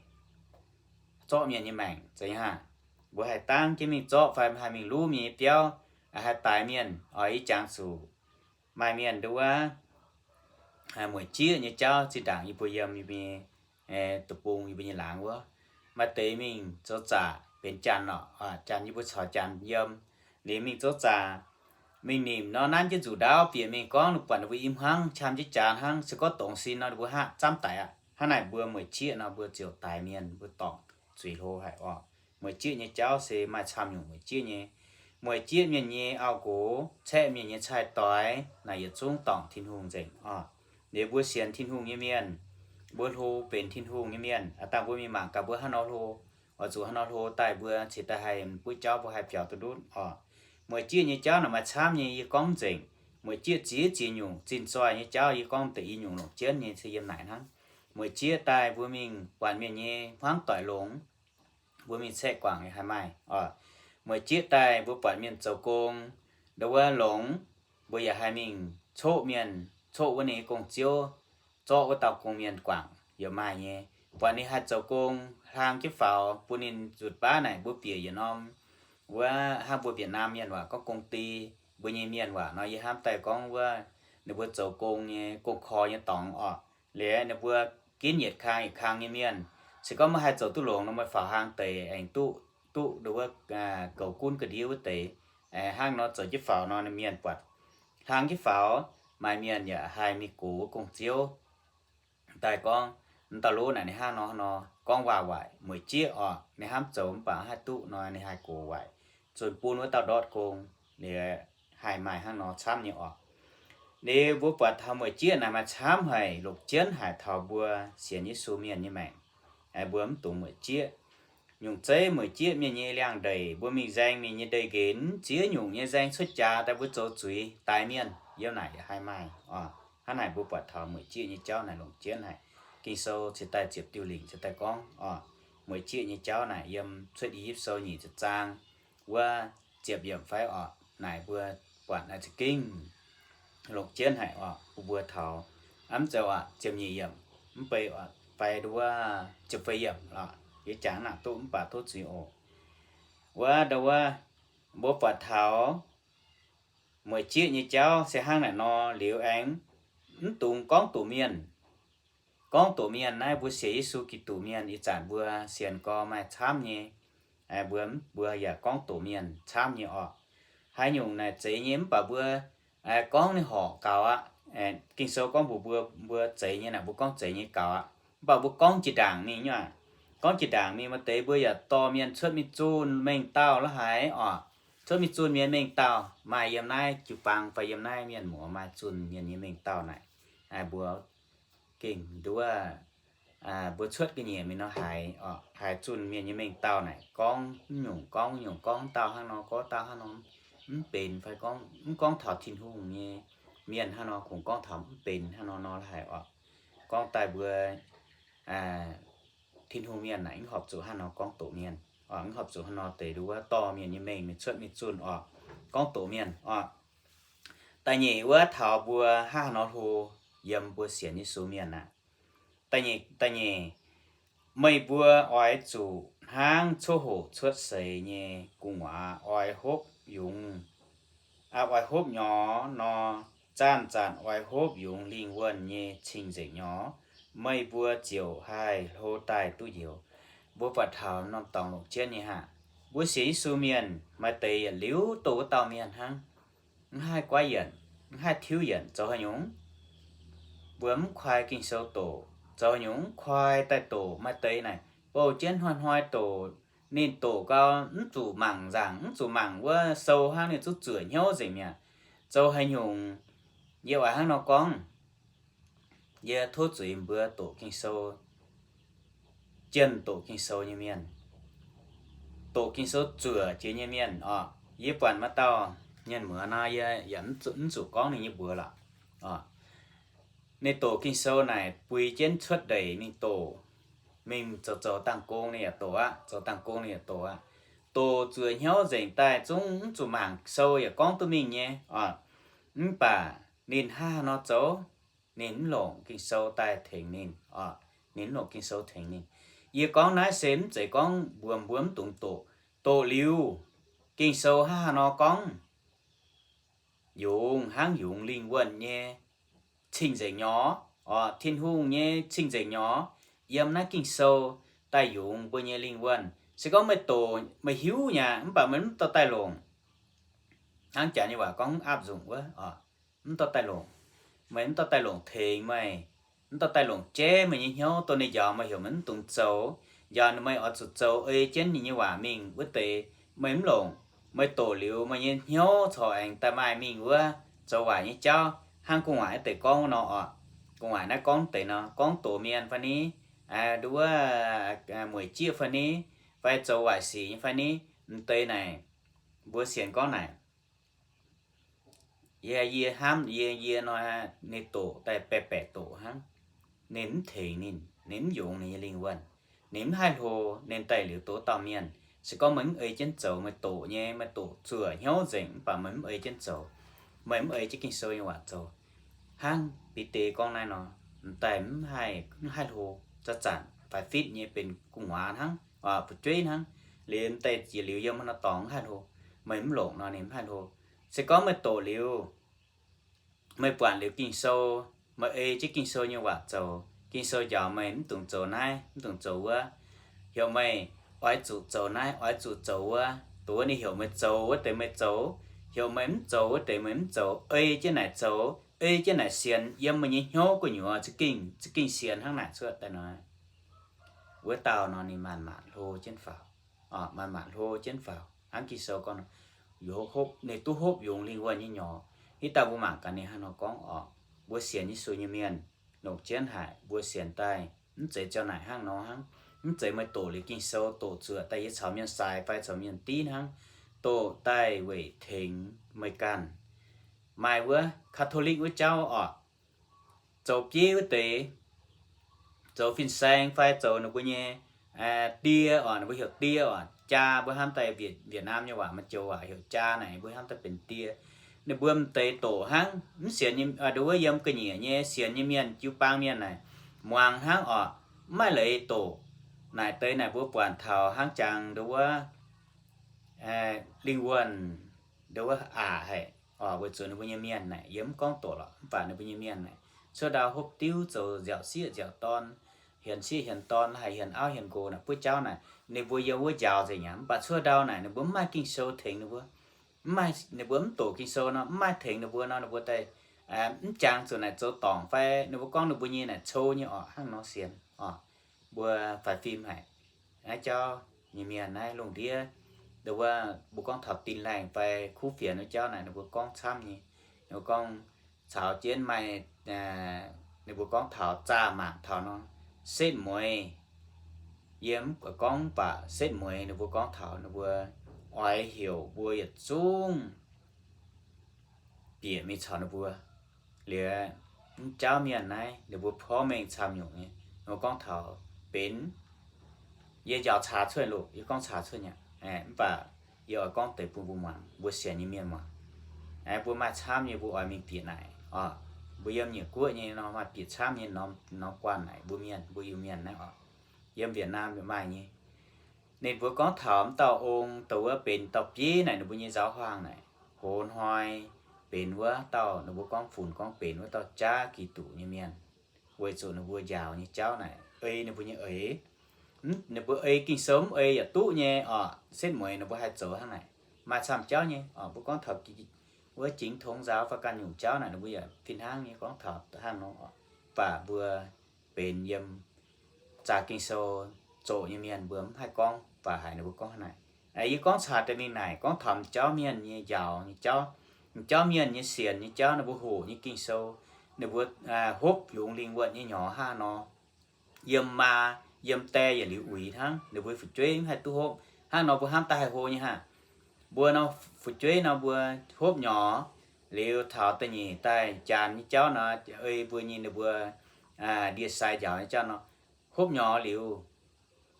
zorqv mienh nyei maengc, zeiz nyei hnangv. Mbuo haih dangv jienv mingh zorqv fai haih mingh luv mienh nyei biauv, haih daix mienh oc. Yie jangx zuqc maaih mienh nduov mueic jieqv nyei jauv zinh ndaangc yie mbuo yiem yie mbuo nyei deic-bung, yie mbuo nyei laangz wuov, maaih deix mingh zoux zaqc benx janx oc. Janx yie mbuo caux janx yiem, liuz mingh zoux zaqc, mingh nimc nor nanv jienv nzuqc ndaauv bieqc mingh gorngv ninh buatc ninh mbuo i hmuangv qam jienv jaax hnangv, se gorngv dongz sin nor ninh mbuo hngaqv zamv daic aqv. Hnangv naaic mbuo mueic jieqv nor mbuo ziouc daix mienh, mbuo dorngc zuiz hlo haic oc. Mueic jieqv nyei jauv se maaih camv nyungc mueic jieqv nyei. mueic jieqv mienh nyei auv-nqox, caeqv mienh nyei cai-doix, naaic yietc zungv dorngc Tin-Hungh nzengc oc. Liuz mbuo sienx Tin-Hungh nyei mienh, mbuo hlo benx Tin-Hungh nyei mienh, aav dangh mbuo mingh mangc gaax mbuo hnangv nor hlo, oix zuqc hnangv nor hlo daaih mbuo cingx daaih haih buov jauv mbuo haih biaux duqv ndutv oc. Mueic jieqv nyei jauv naaic maaih camv nyei, yie gorngv nzengc. Mueic jieqv ziex ziex nyungc, zinh zoih nyei jauv yie gorngv deix i nyungc longc jienv nyei se yiem naaic hnangv. Mueic jieqv daaih mbuo mingh buatc mienh nyei hmuangv doic longx, mbuo mingh caeqv guangc yaac haih maaih oc. Mueic jieqv daaih mbuo buatc mienh zoux gong, ndo wuov longx, mbuo yaac haih mingh coqv mienh, coqv wuov ninh nyei gong-ziouv, zorqv wuov dauh gong-mienh guangc yaac maaih nyei. Buatc ninh haih zoux gong, hlang jienv faaux bun ninh nzutc baav naaic mbuo bieqc yietc norm wuov hnangv mbuo Việt Nam mienh waac gorngv công ty, mbuo nyei mienh waac nor yie hnamv daaih gorngv wuov ninh mbuo zoux gong nyei gong-korx nyei dorngx oc. Liuz ninh mbuo ginv yietc kang yietc kang nyei mienh, se gorngv meih haih zoux duqv longx nor meih faaux hlang deix aengx duqv, duqv ndo wuov goux gunv ga'ndiev wuov deix. Hnangv nor zoux jienv faaux nor ninh mienh buatc hlang jienv faaux, maaih mienh yaac haih mingh gox wuov gong-ziouv daaih gorngv, m'dauh lov naaic ninh hnangv nor nor gorngv waac-waaic mueic jieqv oc, ninh hnamv zoux mv baac haih duqv nor ninh haih gox waaic, zunh bun wuov dauh ndortv gong. Liuz haih maaih hnangv nor camv nyei oc. Liuz mbuo buatc taux mueic jieqv naaic maaih camv haic, longc jienv haic taux mbuo sienx Yesu mienh nyei maengc. Mbuo mv dungx mueic jieqv. Nyungc zeiv mueic jieqv mienh nyei liangx-ndeic, mbuo mingh nzaeng mienh nyei ndeic-nqenx, ziex nyungc nyei nzaeng cuotv jaax daaih mbuo zoux zuiz daix mienh, yiem naaic yaac haih maaih oc. Hnangv naaic mbuo buatc taux mueic jieqv nyei jauv naaic longc jienv haic. Ging-Sou cingx daaih ziepc diuh lingc cingx daaih gorngv oc. Mueic jieqv nyei jauv naaic yiem Cuotv I^yipv Sou nyic ziepc zaang wuov ziepc yiemc fai oc. Naaic mbuo buatc naaic za'gengh longc jienv haic oc, bun mbuo taux, mv zeiz oc, ziepc nyeic yiemc mv bei oc, fai ndo wuov ziepc feix yiemc oc. Yie jangx naaic duqv mv baac tov zuiz oc. Wuov ndo wuov mbuo buatc taux mueic jieqv nyei jauv se hnangv naaic nor liuz aengx mv dungx gorngv doqc mienh. Gorngv doqc mienh naaiv mbuo sienx Yesu Giduc mienh ih zanc mbuo sienx gorx maaih camv nyei, mbuo, mbuo yaac gorngv doqc mienh camv nyei oc. Haaix nyungc naaic zeiz nyei mv baac mbuo gorngv ninh horc gaux aqv. Ging-Sou gorngv mbuox mbuo, mbuo zeiz nyei naaic mbuo gorngv zeiz nyei gaux aqv. Mv baac mbuo gorngv jiex ndaangc mingh nyei aqv. Gorngv jiex ndaangc mingh maaih deix mbuo yaac dorh mienh cuotv mingh zunh mengh dauh la'haic oc. Cuotv mingh zunh mienh mengh dauh maaih yiem naaiv jiu-baang fai yiem naaiv mienh muoz maaih zunh mienh nyei mengh dauh naaic. Mbuo gengh nduov mbuo cuotv ga'nyiec mingh nor haiz, haiz zunh mienh nyei mengh dauh naaic gorngv mv nyungc gorngv mv nyungc, gorngv dauh hnangv nor, gorngv dauh hnangv nor, mv benx fai gorngv mv gorngv taux Tin-Hungh nyei mienh hnangv nor, kungx gorngv taux mv benx hnangv nor nor haic oc. Gorngv daaih mbuo Tin-Hungh mienh naaic mv horpc zuqc hnangv nor gorngv doqc mienh, mv horpc zuqc hnangv nor deix nduov dorh mienh nyei mengh mingh cuotv mingh zunh oc, gorngv doqc mienh oc. Da'nyeic wuov taux mbuo hnangv haaix nor hlo yiem mbuo sienx Yesu mienh aqv. Da'nyeic, da'nyeic, meih mbuo oix zuqc hnangv coqv hoqc cuotv seix nyei gu'nguaaz oix hopv yungz, oix hopv nyorx nor, zanc-zanc oix hopv yungz lingh wuonh nyei cing-nzengc nyorx, meih mbuo ziouc haih hlo daaih duqv njoux. Mbuo buatc taux norm dorngx longc jienv nyei haic. Mbuo sienx Yesu mienh maaih deix yietc liuz doqc wuov dauh mienh hnangv, mv haih guaiv yienc, mv haih tiuv yienc. Zoux haaix nyungc? Mbuo mv koi Ging-Sou doqc. Zoux haaix nyungc? Mv koi daaih doqc. Maaih deix naaic bouh jienv hnoi-hnoi doqc. Ninh doqc gau mv zuqc mangc nzaangc, mv zuqc mangc wuov sou hnangv, ninh zuqc zuoqc hnyouv nzengc mi'aqv. Zoux haaix nyungc? Yie oix hnangv nor gorngv, yie tov zuiz mbuo doqc Ging-Sou, jienh doqc Ging-Sou nyei mienh, doqc Ging-Sou zuoqc jiex nyei mienh oc. Yie buatc maaih dauh mienh muoz nor, yie yaac mv zuqc gorngv ninh nyei mbuox lorqc. Ninh doqc Ging-Sou naaic bui jienv cuotv ndeic mingh doqc, mingh zoux zoux dangh gong ninh yaac doqc aqv, zoux dangh gong ninh yaac doqc aqv. Doqc zuoqc hnyouv nzengc daaih zungv mv zuqc mangc sou yaac gorngv duqv mingh nyei oc. Mv baac ninh hnangv haaix nor zoux? Ninh mv longc Ging-Sou daaih tengx ninh oc. Ninh mv longc Ging-Sou tengx ninh. Yie gorngv naaiv se mv zeiz gorngv mbuox mbuo mv dungx doqc. Doqc liuz, Ging-Sou hnangv haaix nor gorngv, yungz hnangv yungz lingh wuonh nyei cing-nzengc nyorx oc. Tin-Hungh nyei cing-nzengc nyorx yiem naaiv Ging-Sou daaih yungz mbuo nyei lingh wuonh. Se gorngv meih doqc meih hiuv nyei aqv, mv baac meih mv dorh daaih longc, hnangv janx nyei waac gorngv áp dụng wuov oc, mv dorh daaih longc, meih mv dorh daaih longc tengx meih, mv dorh daaih longc jeiv meih nyei hnyouv, dongh ninh njaaux meih heuc meih mv dungx zoux, njaaux meih oix zuqc zoux ei jienv ninh nyei waac mingh wuov deix, meih mv longc. Meih doqc liuz meih nyei hnyouv corc aengx daaih maaih mingh wuov zoux waaic nyei jauv, hnangv gu'nguaaic naaiv deix gorngv wuov nor oc. Gu'nguaaic naaiv gorngv deix nor, gorngv doqc mienh fai ni, nduov, mueic jieqv fai ni, fai zoux waaic sic nyei fai ni, m'deix naaic, mbuo sienx gorngv naaic, yie, yie hnamv yie, yie nor, ninh doqc daaih baeqc baeqc doqc hnangv. Ninh mv tengx ninh, ninh mv yungz ninh nyei lingh wuonh, ninh mv haih hlo. Ninh daaih liuz doqc dauh mienh, se gorngv meih mv ei jienv zoux, meih doqc nyei, meih doqc zuoqc hnyouv nzengc mv baac meih mv ei jienv zoux, meih mv ei jienv Ging-Sou nyei waac zoux, hnangv Bide gorngv naaiv nor, m'daaih mv haih, mv haih hlo, zanc-zanc faix fitv nyei benx gu'nguaaz hnangv, fu'jueiv hnangv. Liuz m'daaih jiex liuz yiem haaix nor dorngx mv haih hlo, meih mv longc nor ninh mv haih hlo. Se gorngv meih doqc liuz, meih buatc liuz Ging-Sou, meih ei jienv Ging-Sou nyei waac zoux, Ging-Sou njaaux meih mv dungx zoux naaiv, mv dungx zoux wuov, heuc meih oix zuqc zoux naaiv, oix zuqc zoux wuov, dongh wuov ninh heuc meih zoux wuov deix meih zoux, heuc meih mv zoux wuov deix meih mv zoux, ei jienv naaic zoux, ei jienv naaic sienx, yiem meih nyei hnyouv gu'nyuoz za'gengh, za'gengh sienx hnangv naaic cuotv daaih nor, wuov dauh nor ninh maanc maanc hlo jienv faaux. Maanc maanc hlo jienv faaux. Hnangv Ging-Sou gorngv nor, ninh duqv hopv yungz lingh wuonh nyei nyorx. Hitv daaih mbuo mangc gaax ninh hnangv nor gorngv oc. Mbuo sienx Yesu nyei mienh, longc jienv haic mbuo sienx daaih, mv zeiz ziouc naaic hnangv nor hnangv. Mv zeiz meih doqc liuz Ging-Sou, doqc zuoqc daaih yie caux mienh sai fai caux mienh div hnangv. Doqc daaih weic tengx meih ganh. Maaih wuov Catholic wuov jauv oc, zoux bieiv wuov deix, zoux fin-saeng fai zoux ninh mbuo nyei die oc, ninh mbuo heuc die oc, jaa, mbuo hnamv daaih Việt Nam nyei waac, maaih joux waac heuc jaa naaic, mbuo hnamv daaih benx die. Ninh mbuo m'deix doqc hnangv, mv sienx nyei, nduov wuov yiem ga'nyiec nyei sienx nyei mienh, jiu-baang mienh naaic, muangx hnangv oc, mv maaih leiz doqc. Naaic deix naaic mbuo buatc taux hnangv jangx nduov wuov lingh wuonh, nduov wuov aqc haic oc, weic zuqc ninh mbuo nyei mienh naaic, yie mv gorngv doqc lorqc, mv baac ninh mbuo nyei mienh naaic, cuotv ndau hopv diuv zoux nziaauc sieqv nziaauc dorn, hienx sieqv hienx dorn, haih hienx auv hienx nqox naaic, buov jauv naaic, ninh mbuo yiem wuov njaaux nzengc aqv. Mv baac cuotv ndau naaic ninh mbuo mv maaih Ging-Sou tengx ninh mbuo, mv maaih, ninh mbuo mv doqc Ging-Sou nor, mv maaih tengx ninh mbuo nor, ninh mbuo daaih mv jangx zuqc naaic zoux dorngc fai ninh mbuo gorngv ninh mbuo nyei naaic cou nyei oc, hnangv nor sienx oc. Mbuo faix fim haic. Naaiv jauv nyei mienh naaiv lungh ndiev, nduov wuov mbuo gorngv taux Tin Laengh fai kuv fienx wuov jauv naaic, ninh mbuo gorngv camv nyei. Ninh mbuo gorngv caux jienv maaih, ninh mbuo gorngv taux zaah mangc taux nor, setv mueiz. Yie mv gorngv, mv baac setv mueiz ninh mbuo gorngv taux ninh mbuo oix heuc mbuo yietc zungv bieqc mingh caux ninh mbuo. Liuz, mv jauv mienh naaiv ninh mbuo porv mengh camv nyungc nyei. Ninh mbuo gorngv taux benx, yie njaaux caax cuotv loc, yie gorngv caax cuotv nyei, mv baac yie oix gorngv deix bun mbuo muangx, mbuo sienx nyei mienh muangx. Mbuo maaih camv nyei mbuo oix mingh bieqc naaic oc. Mbuo yiem nyiec guoqv nyei nor maaih bieqc camv nyei norm guanh naaic, mbuo mienh, mbuo Iu-Mienh naaiv oc. Yiem Việt Nam maaih nyei. Ninh mbuo gorngv taux m'dauh ong dongh wuov benx dauh bieiv naaic, ninh mbuo nyei nzaaux huaang naaic, hoz hnoi benx wuov dauh, ninh mbuo gorngv funx gorngv benx wuov dauh jaav Giduc nyei mienh, weic zuqc ninh mbuo njaaux nyei jauv naaic ei ninh mbuo nyei eix. Ninh mbuo ei Ging-Sou mv ei yaac duqv nyei oc. Setv mueiz ninh mbuo haih zoux hnangv naaic. Maaih camv jauv nyei oc. Mbuo gorngv taux wuov jingx tongx nzaaux fai ganh nyungc jauv naaic, ninh mbuo yaac fih hnangv nyei gorngv taux hnangv nor oc. Mv baac mbuo benx yiem zaah Ging-Sou zoqc nyei mienh mbuo mv haih gorngv, mv baac haiz ninh mbuo gorngv hnangv naaic. Yie gorngv caax deix mingh naaic, gorngv taux m'jauv mienh nyei njaaux nyei jauv, m'jauv mienh nyei sienx nyei jauv, ninh mbuo hoqc nyei Ging-Sou, ninh mbuo hopv yungz lingh wuonh nyei nyorx hnangv nor. Yiem maa, yiem die yietc liuz uix hnangv, ninh mbuo fu'jueiv mv haih duqv hopv. Hnangv nor mbuo hnamv daaih haih hlo nyei hnangv. Mbuo nor fu'jueiv nor mbuo hopv nyorx liuz taux da'nyeic daaih janx nyei jauv nor, ei mbuo nyei ninh mbuo ndie-sai njaaux nyei jauv nor, hopv nyorx liuz,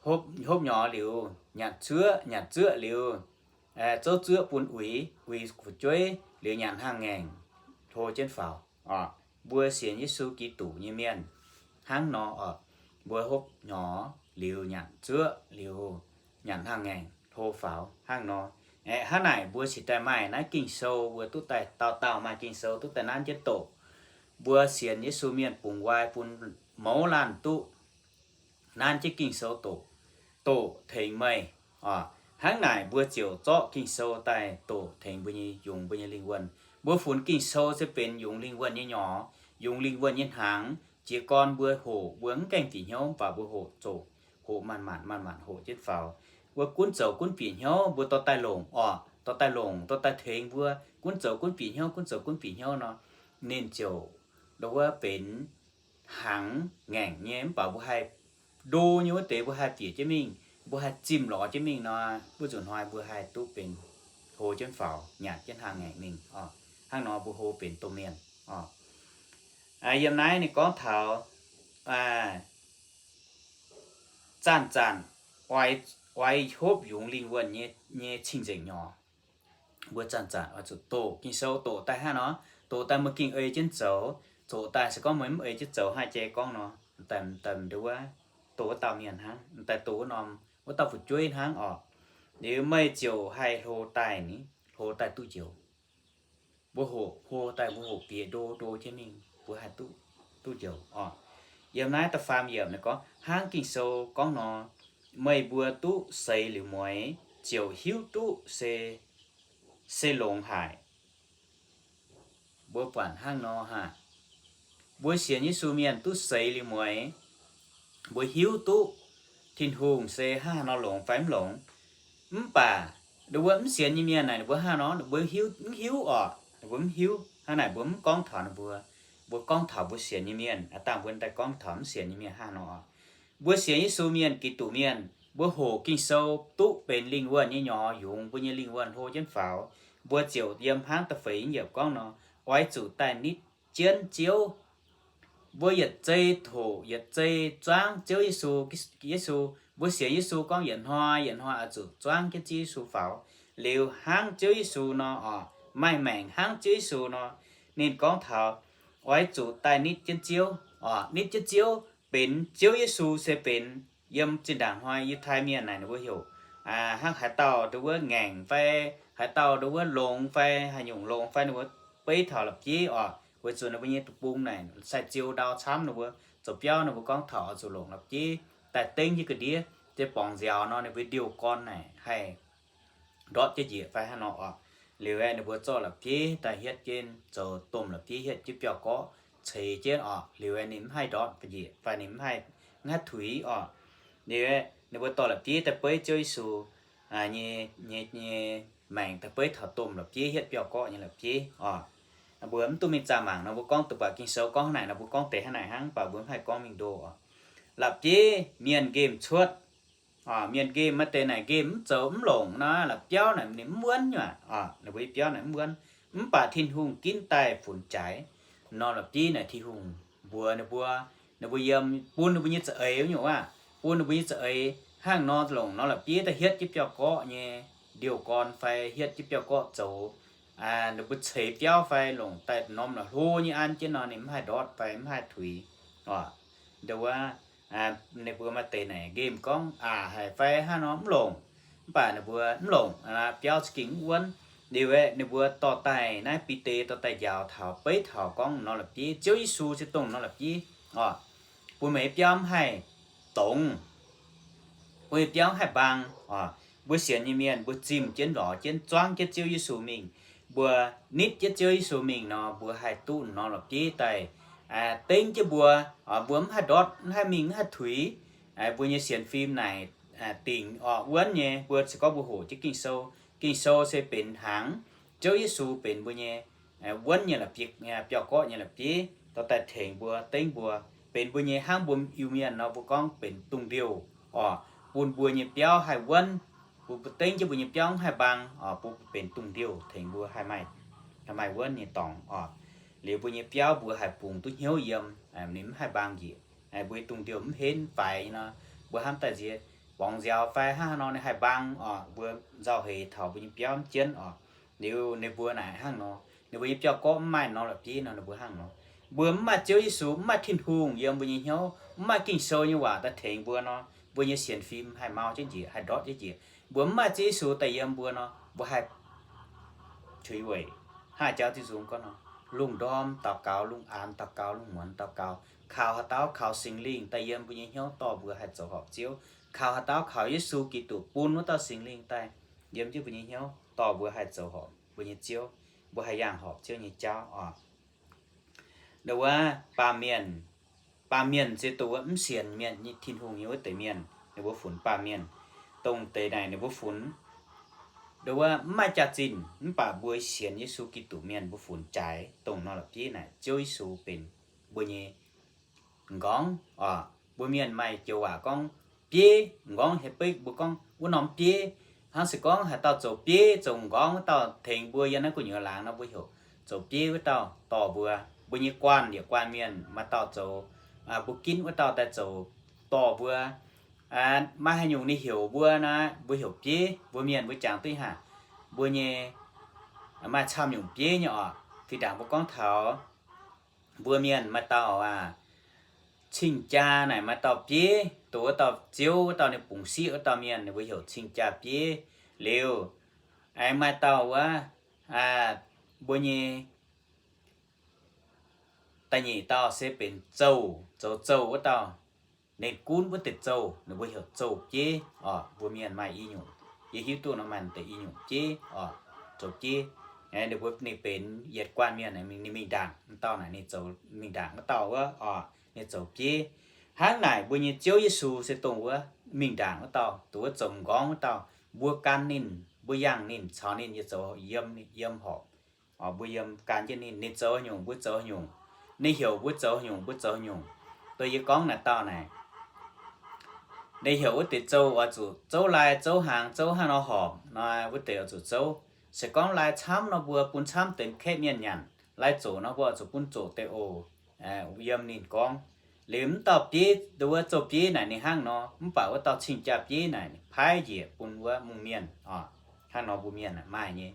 hopv nyorx liuz nyanc zuoqv, nyanc zuoqv liuz zouv zuoqv bun uix, uix fu'jueiv liuz nyanc hnangv ngaengc, hlo jienv faaux oc. Mbuo sienx Yesu Giduc nyei mienh hnangv nor oc. Mbuo hopv nyorx liuz nyanc zuoqv liuz nyanc hnangv ngaengc hlo faaux hnangv nor. Hnangv naaic mbuo cingx daaih maaih naaiv Ging-Sou, mbuo duqv daaih dauh dauh maaih Ging-Sou duqv daaih nanv jienv doqc. Mbuo sienx Yesu mienh bungx nqoi bun mouz laanh duqv nanv jienv Ging-Sou doqc, doqc tengx meih oc. Hnangv naaic mbuo ziouc zorqv Ging-Sou daaih doqc tengx mbuo nyei, yungz mbuo nyei lingh wuonh. Mbuo funx Ging-Sou se benx yungz lingh wuonh nyei nyorx, yungz lingh wuonh nyei hnaangx. Jiez gorn mbuo hoqc mbuo mv gaengh bieqc hnyouv, mv baac mbuo hoqc zoqc, hoqc manc-manc manc-manc hoqc jienv faaux. Mbuo gunv zoux gunv bieqc hnyouv mbuo dorh daaih longc oc. dorh daaih longc, dorh daaih tengx mbuo gunv zoux gunv bieqc hnyouv, gunv zoux gunv bieqc hnyouv nor, ninh ziouc ndo wuov benx hnaangx ngaengc nyei. Mv baac mbuo haih ndo nyei wuov deix, mbuo haih bieqc jienv mingh, mbuo haih zimh lorz jienv mingh nor, wuov zuqc hnoi mbuo haih duqv benx hlo jienv faaux, nyanc jienv hnaangx ngaengc mingh oc. Hnangv nor mbuo hlo benx domh mienh oc. Yiem naaiv ninh gorngv taux zanc-zanc oix hopv yungz lingh wuonh nyei cing-nzengc nyorx. Mbuo zanc-zanc oix zuqc doqc Ging-Sou, doqc daaih hnangv nor, doqc daaih meih gengh ei jienv zoux. Zoqc daaih se gorngv meih mv ei jienv zoux hnangv jai gorngv nor, daaih ndo wuov, doqc wuov dauh mienh hnangv, daaih doqc wuov norm, wuov dauh fu'jueiv hnangv oc. Liuz meih ziouc haih hlo daaih ni, hlo daaih duqv njoux. Mbuo hoqc hlo daaih, mbuo hoqc bieqc ndo, ndo jienv mingh, mbuo haih duqv, duqv njoux oc. Yiem naaiv da'faam yiemc ninh gorngv, hnangv Ging-Sou gorngv nor, meih mbuo duqv seix liuz mueiz ziouc hiuv duqv se, se longx haic. Mbuo buatc hnangv nor haah? Mbuo sienx Yesu mienh duqv seix liuz mueiz, mbuo hiuv duqv Tin-Hungh se hnangv haaix nor longx fai mv longx. Mv baac ndo wuov mv sienx nyei mienh naaic, ninh mbuo hnangv nor ninh mbuo hiuv, mv hiuv oc. Ninh mbuo mv hiuv. Hnangv naaic mbuo mv gorngv taux ninh mbuo. Mbuo gorngv taux mbuo sienx nyei mienh. Aav dangh mbuo daaih gorngv taux mv sienx nyei mienh hnangv nor oc. Mbuo sienx Yesu mienh, Giduc mienh, mbuo hoqc Ging-Sou duqv benx lingh wuonh nyei nyorx, yungz mbuo nyei lingh wuonh hlo jienv faaux, mbuo ziouc yiem hnangv da'feix yiemc gorngv nor, oix zuqc daaih nitv jienv Ziouv. Mbuo yietc zei hoqc, yietc zei zuangv Ziouv Yesu, Yesu. Mbuo sienx Yesu gorngv yietc hnoi yietc hnoi oix zuqc zuangv jienv Ziouv Yesu faaux. Liuz hnangv Ziouv Yesu nor oc, maaih maengc hnangv Ziouv Yesu nor, ninh gorngv taux oix zuqc daaih nitv jienv Ziouv oc. Nitv jienv Ziouv benx Ziouv Yesu se benx, yiem zinh ndaangc hnoi Yiutai mienh naaic ninh mbuo heuc hnangv haaix dauh ndo wuov ngaengc fai haaix dauh ndo wuov longx fai haaix nyungc longx fai ninh mbuo beiv taux la'bieiv oc. Weic zuqc ninh mbuo nyei deic-bung naaic sai-ziou ndau camv, ninh mbuo zoux biauv ninh mbuo gorngv taux oix zuqc longc la'bieiv daaih dengv jienv ga'ndiev. Ziex borngz nziaaux nor ninh mbuo ndiouh gorn naaic haih ndortv jienv njiec fai hnangv nor oc. Liuz aeqv, ninh mbuo zorqv la'bieiv daaih hietv jienv, zoux domh la'bieiv hietv jienv biauv-gorqv ceix jienv oc. Liuz aeqv, ninh mv haih ndortv njiec fai ninh mv haih, mv haih tuix oc. Liuz aeqv, ninh mbuo dorh la'bieiv daaih beiv Ziouv Yesu nyei, nyei, nyei maengc daaih beiv taux domh la'bieiv hietv biauv-gorqv nyei la'bieiv oc. Mbuo mv duqv mingh zaah mangc nor, mbuo gorngv deix buatc Ging-Sou gorngv hnangv naaic nor, mbuo gorngv deix hnangv naaic hnangv, mv baac mbuo mv haih gorngv mingh ndo oc. La'bieiv mienh nqemh cuotv, mienh nqemh maaih deix naaic nqemh mv zoux mv longc nor, la'biauv naaic ninh mv wuonv nyei aqv. Ninh mbuo nyei biauv naaic mv wuonv. Mv baac Tin-Hungh ginv daaih funx jaaix norm la'bieiv naaic, Tin-Hungh mbuox ninh mbuo, ninh mbuo yiem bun ninh mbuo nyei za'eix nyungc aqv, bun ninh mbuo nyei za'eix hnangv nor longc norm la'bieiv daaih hietv jienv biauv-gorqv nyei ndiouh gorn fai hietv jienv biauv-gorqv zoux, ninh mbuo ceix biauv fai longc daaih norm la'hlo nyei an jienv nor, ninh mv haih ndortv fai mv haih tuix oc. Ndo wuov, ninh mbuo maaih deix naaic nqemh gorngv aqc haic fai hnangv nor mv longc. Mv baac ninh mbuo mv longc, biauv za'gengh mv wuonv. Liuz aeqv, ninh mbuo dorh daaih naaiv Bide dorh daaih njaaux taux, beiv taux gorngv norm la'bieiv, Ziouv Yesu se dongh norm la'bieiv oc. Bun meih nyei biauv mv haih dongz, bun meih nyei biauv mv haih mbaang oc. Mbuo sienx nyei mienh mbuo zimh jienv lorz jienv zuangv jienv Ziouv Yesu mingh, mbuo nitv jienv Ziouv Yesu mingh nor, mbuo haih duqv norm la'bieiv daaih dengv jienv mbuo. Mbuo mv haih ndortv, mv haih mingh, mv haih tuix. Mbuo nyei sienx fim naaic dingc oc, wuonv nyei. Mbuo se gorngv mbuo hoqc jienv Ging-Sou, Ging-Sou se benx hnaangx. Ziouv Yesu benx mbuo nyei wuonv nyei la'bieiv, biauv-gorqv nyei la'bieiv, dorh daaih tengx mbuo, dengv mbuo, benx mbuo nyei, hnangv mbuo Iu-Mienh nor mbuo gorngv benx dungh ndiouh oc, bun mbuo nyei biauv haih wuonv, bun mbuo dengv jienv mbuo nyei biauv mv haih mbaang oc, bun mbuo benx dungh ndiouh tengx mbuo haih maaih, haih maaih wuonv nyei dorngx oc. Liuz mbuo nyei biauv mbuo haih bungx duqv hnyouv yiem, ninh mv haih mbaang njiec. Mbuo nyei dungh ndiouh mv henv faix nor, mbuo hnamv daaih nziex borngz nziaaux fai hnangv haaix nor ninh haih mbaang oc, mbuo nzauh heix taux mbuo nyei biauv mv jienv oc. Liuz ninh mbuo naaic hnangv nor, ninh mbuo nyei biauv-gorqv mv maaih norm la'bieiv nor, ninh mbuo hnangv nor. Mbuo mv maaih Ziouv Yesu, mv maaih Tin-Hungh yiem mbuo nyei hnyouv, mv maaih Ging-Sou nyei waac daaih tengx mbuo nor, mbuo nyei sienx fim haih mau jienv njiec, haih ndortv jienv njiec. Mbuo mv maaih Ziouv Yesu daaih yiem mbuo nor, mbuo haih cuix weic. Hnangv jauv diuh nzung gorngv nor, lungh ndorm daux gaux, lungh aanx daux gaux, lungh muonz daux gaux, kaux haaix dauh? Kaux Singx Lingh daaih yiem mbuo nyei hnyouv dorh mbuo haih zoux horpc Ziouv. Kaux haaix dauh? Kaux Yesu Giduc bun wuov dauh Singx Lingh daaih yiem jienv mbuo nyei hnyouv dorh mbuo haih zoux horpc mbuo nyei Ziouv, mbuo haih yangh horpc Ziouv nyei jauv oc. Ndo wuov baamh mienh, baamh mienh se dongh wuov mv sienx mienh nyei Tin-Hungh nyei wuov deix mienh, ninh mbuo funx baamh mienh. Dongh deix naaic ninh mbuo funx Wuov mv maaih jaax-zinh mv baac mbuo sienx Yesu Giduc mienh mbuo funx jaaix dongh nor la'bieiv naaic, Ziouv Yesu benx mbuo nyei m'nqorngv oc. Mbuo mienh maaih joux waac gorngv bieiv m'nqorngv, hieh beiv mbuo gorngv wuov norm bieiv. Hnangv se gorngv haaix dauh zoux bieiv zoux m'nqorngv wuov dauh tengx mbuo yiem naaiv gu'nyuoz laangz nor, mbuo heuc zoux bieiv wuov dauh dorh mbuo. Mbuo nyei guanh yietc guanh mienh maaih dauh zoux, mbuo ginv wuov dauh daaih zoux dorh mbuo. Maaih haaix nyungc ninh heuc mbuo naaic, mbuo heuc bieiv, mbuo mienh mbuo jangx duqv haac. Mbuo nyei maaih camv nyungc bieiv nyei oc. Fih ndaangc mbuo gorngv taux mbuo mienh maaih dauh aac, cing-jaa naaic maaih dauh bieiv, dongh wuov dauh ziouv, wuov dauh ninh bungx sieqv wuov dauh mienh, ninh mbuo heuc cing-jaa bieiv. Liuz aengx maaih dauh wuov, mbuo nyei da'nyeic dauh se benx zouh, zoux zouh wuov dauh. Ninh gunv wuov deix zouh, ninh mbuo heuc zouh bieiv oc. Mbuo mienh maaih i nyungc, yie hiuv duqv nor maaih deix i nyungc bieiv oc, zoux bieiv. Ninh mbuo ninh benx yietc guanh mienh, ninh mingh ndaangc wuov dauh naaic, ninh zoux mingh ndaangc wuov dauh wuov oc, ninh zoux bieiv. Hnangv naaic mbuo nyei Ziouv Yesu se dongh wuov mingh ndaangc wuov dauh, dongh wuov zoux m'nqorngv wuov dauh. Mbuo gan ninh, mbuo yangh ninh, caux ninh yiem zoux, yiem, yiem horpc. Mbuo yiem gan jienv ninh, ninh zoux nyungc mbuo zoux nyungc, ninh heuc mbuo zoux nyungc mbuo zoux nyungc. Dongh yie gorngv naaic dauh naaic, ninh heuc wuov deix zouh oix zuqc zouv lai zouv hnaangx zouv hnangv nor horpc nor, wuov deix oix zuqc zouv. Se gorngv lai camv nor mbuo bun camv deix kaeqv mienh nyanc, lai zoqc nor mbuo oix zuqc bun zoqc deix oc. Yiem ninh gorngv. Liuz mv dauh bieiv, dongh wuov zouh bieiv naaic ninh hnangv nor, mv baac wuov dauh cing-jaa bieiv naaic paaiv njiec bun wuov mungh mienh oc. Hnangv nor mbuo mienh maaih nyei.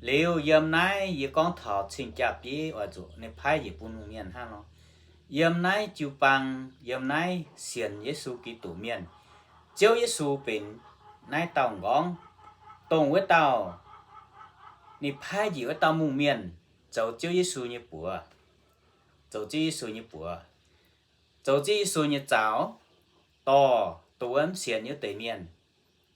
Liuz yiem naaiv yie gorngv taux cing-jaa bieiv oix zuqc ninh paaiv njiec bun mungh mienh hnangv nor. Yiem naaiv jiu-baang, yiem naaiv sienx Yesu Giduc mienh, Ziouv Yesu benx naaiv dauh m'nqorngv, dongh wuov dauh ninh paaiv njiec wuov dauh mungh mienh zoux Ziouv Yesu nyei buoz, zoux Ziouv Yesu nyei buoz, zoux Ziouv Yesu nyei zaux, dorh dongh wuov mv sienx wuov deix mienh,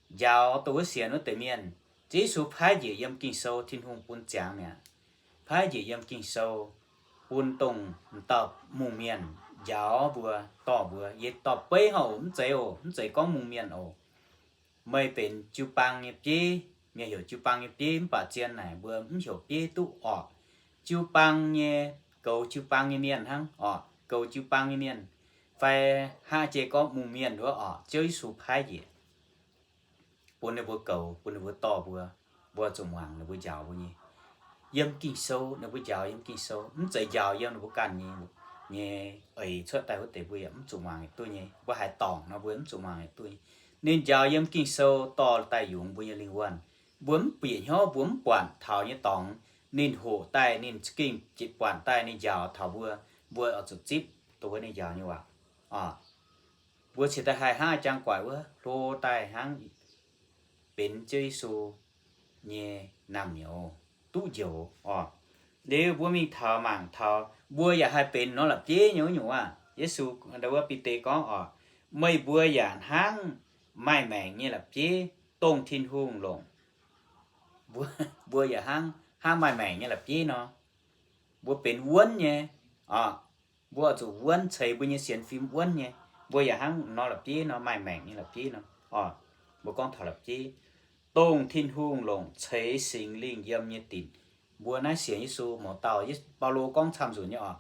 njaaux dongh wuov sienx wuov deix mienh. Ziouv Yesu paaiv njiec yiem Ging-Sou, Tin-Hungh bun ziangx mi'aqv, paaiv njiec yiem Ging-Sou bun dongh m'dauh mungh mienh njaaux mbuo, dorh mbuo. Yie dorh beiv hnangv oc, mv zeiz oc, mv zeiz gorngv mungh mienh oc. Meih benx jiu-baang nyei bieiv, mienh heuc jiu-baang nyei bieiv, mv baac zien naaic mbuo mv heuc bieiv duqv orqc. Jiu-baang nyei, goux jiu-baang nyei mienh hnangv orqc, goux jiu-baang nyei mienh, fai hnangv jiex gorngv mungh mienh wuov orqc, Ziouv Yesu paaiv njiec bun ninh mbuo goux, bun ninh mbuo dorh mbuo, mbuo zuqc muangx ninh mbuo njaaux mbuo nyei. Yiem Ging-Sou, ninh mbuo njaaux yiem Ging-Sou, mv zeiz njaaux yiem ninh mbuo ganh nyei, nyei eix cuotv daaih wuov deix mbuo yaac mv zuqc muangx yietc duqv nyei. Mbuo haaix dorngc nor mbuo mv zuqc muangx yietc duqv nyei. Ninh njaaux yiem Ging-Sou dorh daaih yungz mbuo nyei lingh wuonh. Mbuo mv bieqc hnyouv, mbuo mv buatc taux nyei dorngx, ninh hoqc daaih, ninh za'gengh buatc daaih, ninh njaaux taux mbuo, mbuo oix zuqc zipv dongh wuov ninh njaaux nyei waac. Mbuo cingx daaih haih hnangv jangx guaix wuov hlo daaih hnangv benx Ziouv Yesu nyei naamh nyouz duqv njoux orqc. Liuz mbuo mingh taux mangc taux mbuo yaac haih benx nor la'bieiv nyei wuov nyungc waac. Yesu, wuov Bide gorngv orqc, meih mbuo yaac hnangv maaih maengc nyei la'bieiv dongh Tin-Hungh longc. Mbuo, mbuo yaac hnangv, hnangv maaih maengc nyei la'bieiv nor. Mbuo benx wuonv nyei, mbuo oix zuqc wuonv ceix mbuo nyei sienx fim wuonv nyei. Mbuo yaac hnangv nor la'bieiv nor, maaih maengc nyei la'bieiv nor. Mbuo gorngv taux la'bieiv, dongh Tin-Hungh longc ceix Singx Lingh yiem nyei dinc. Mbuo naaiv sienx Yesu mouz dauh, Baulo gorngv camv-nzunc nyei orqc.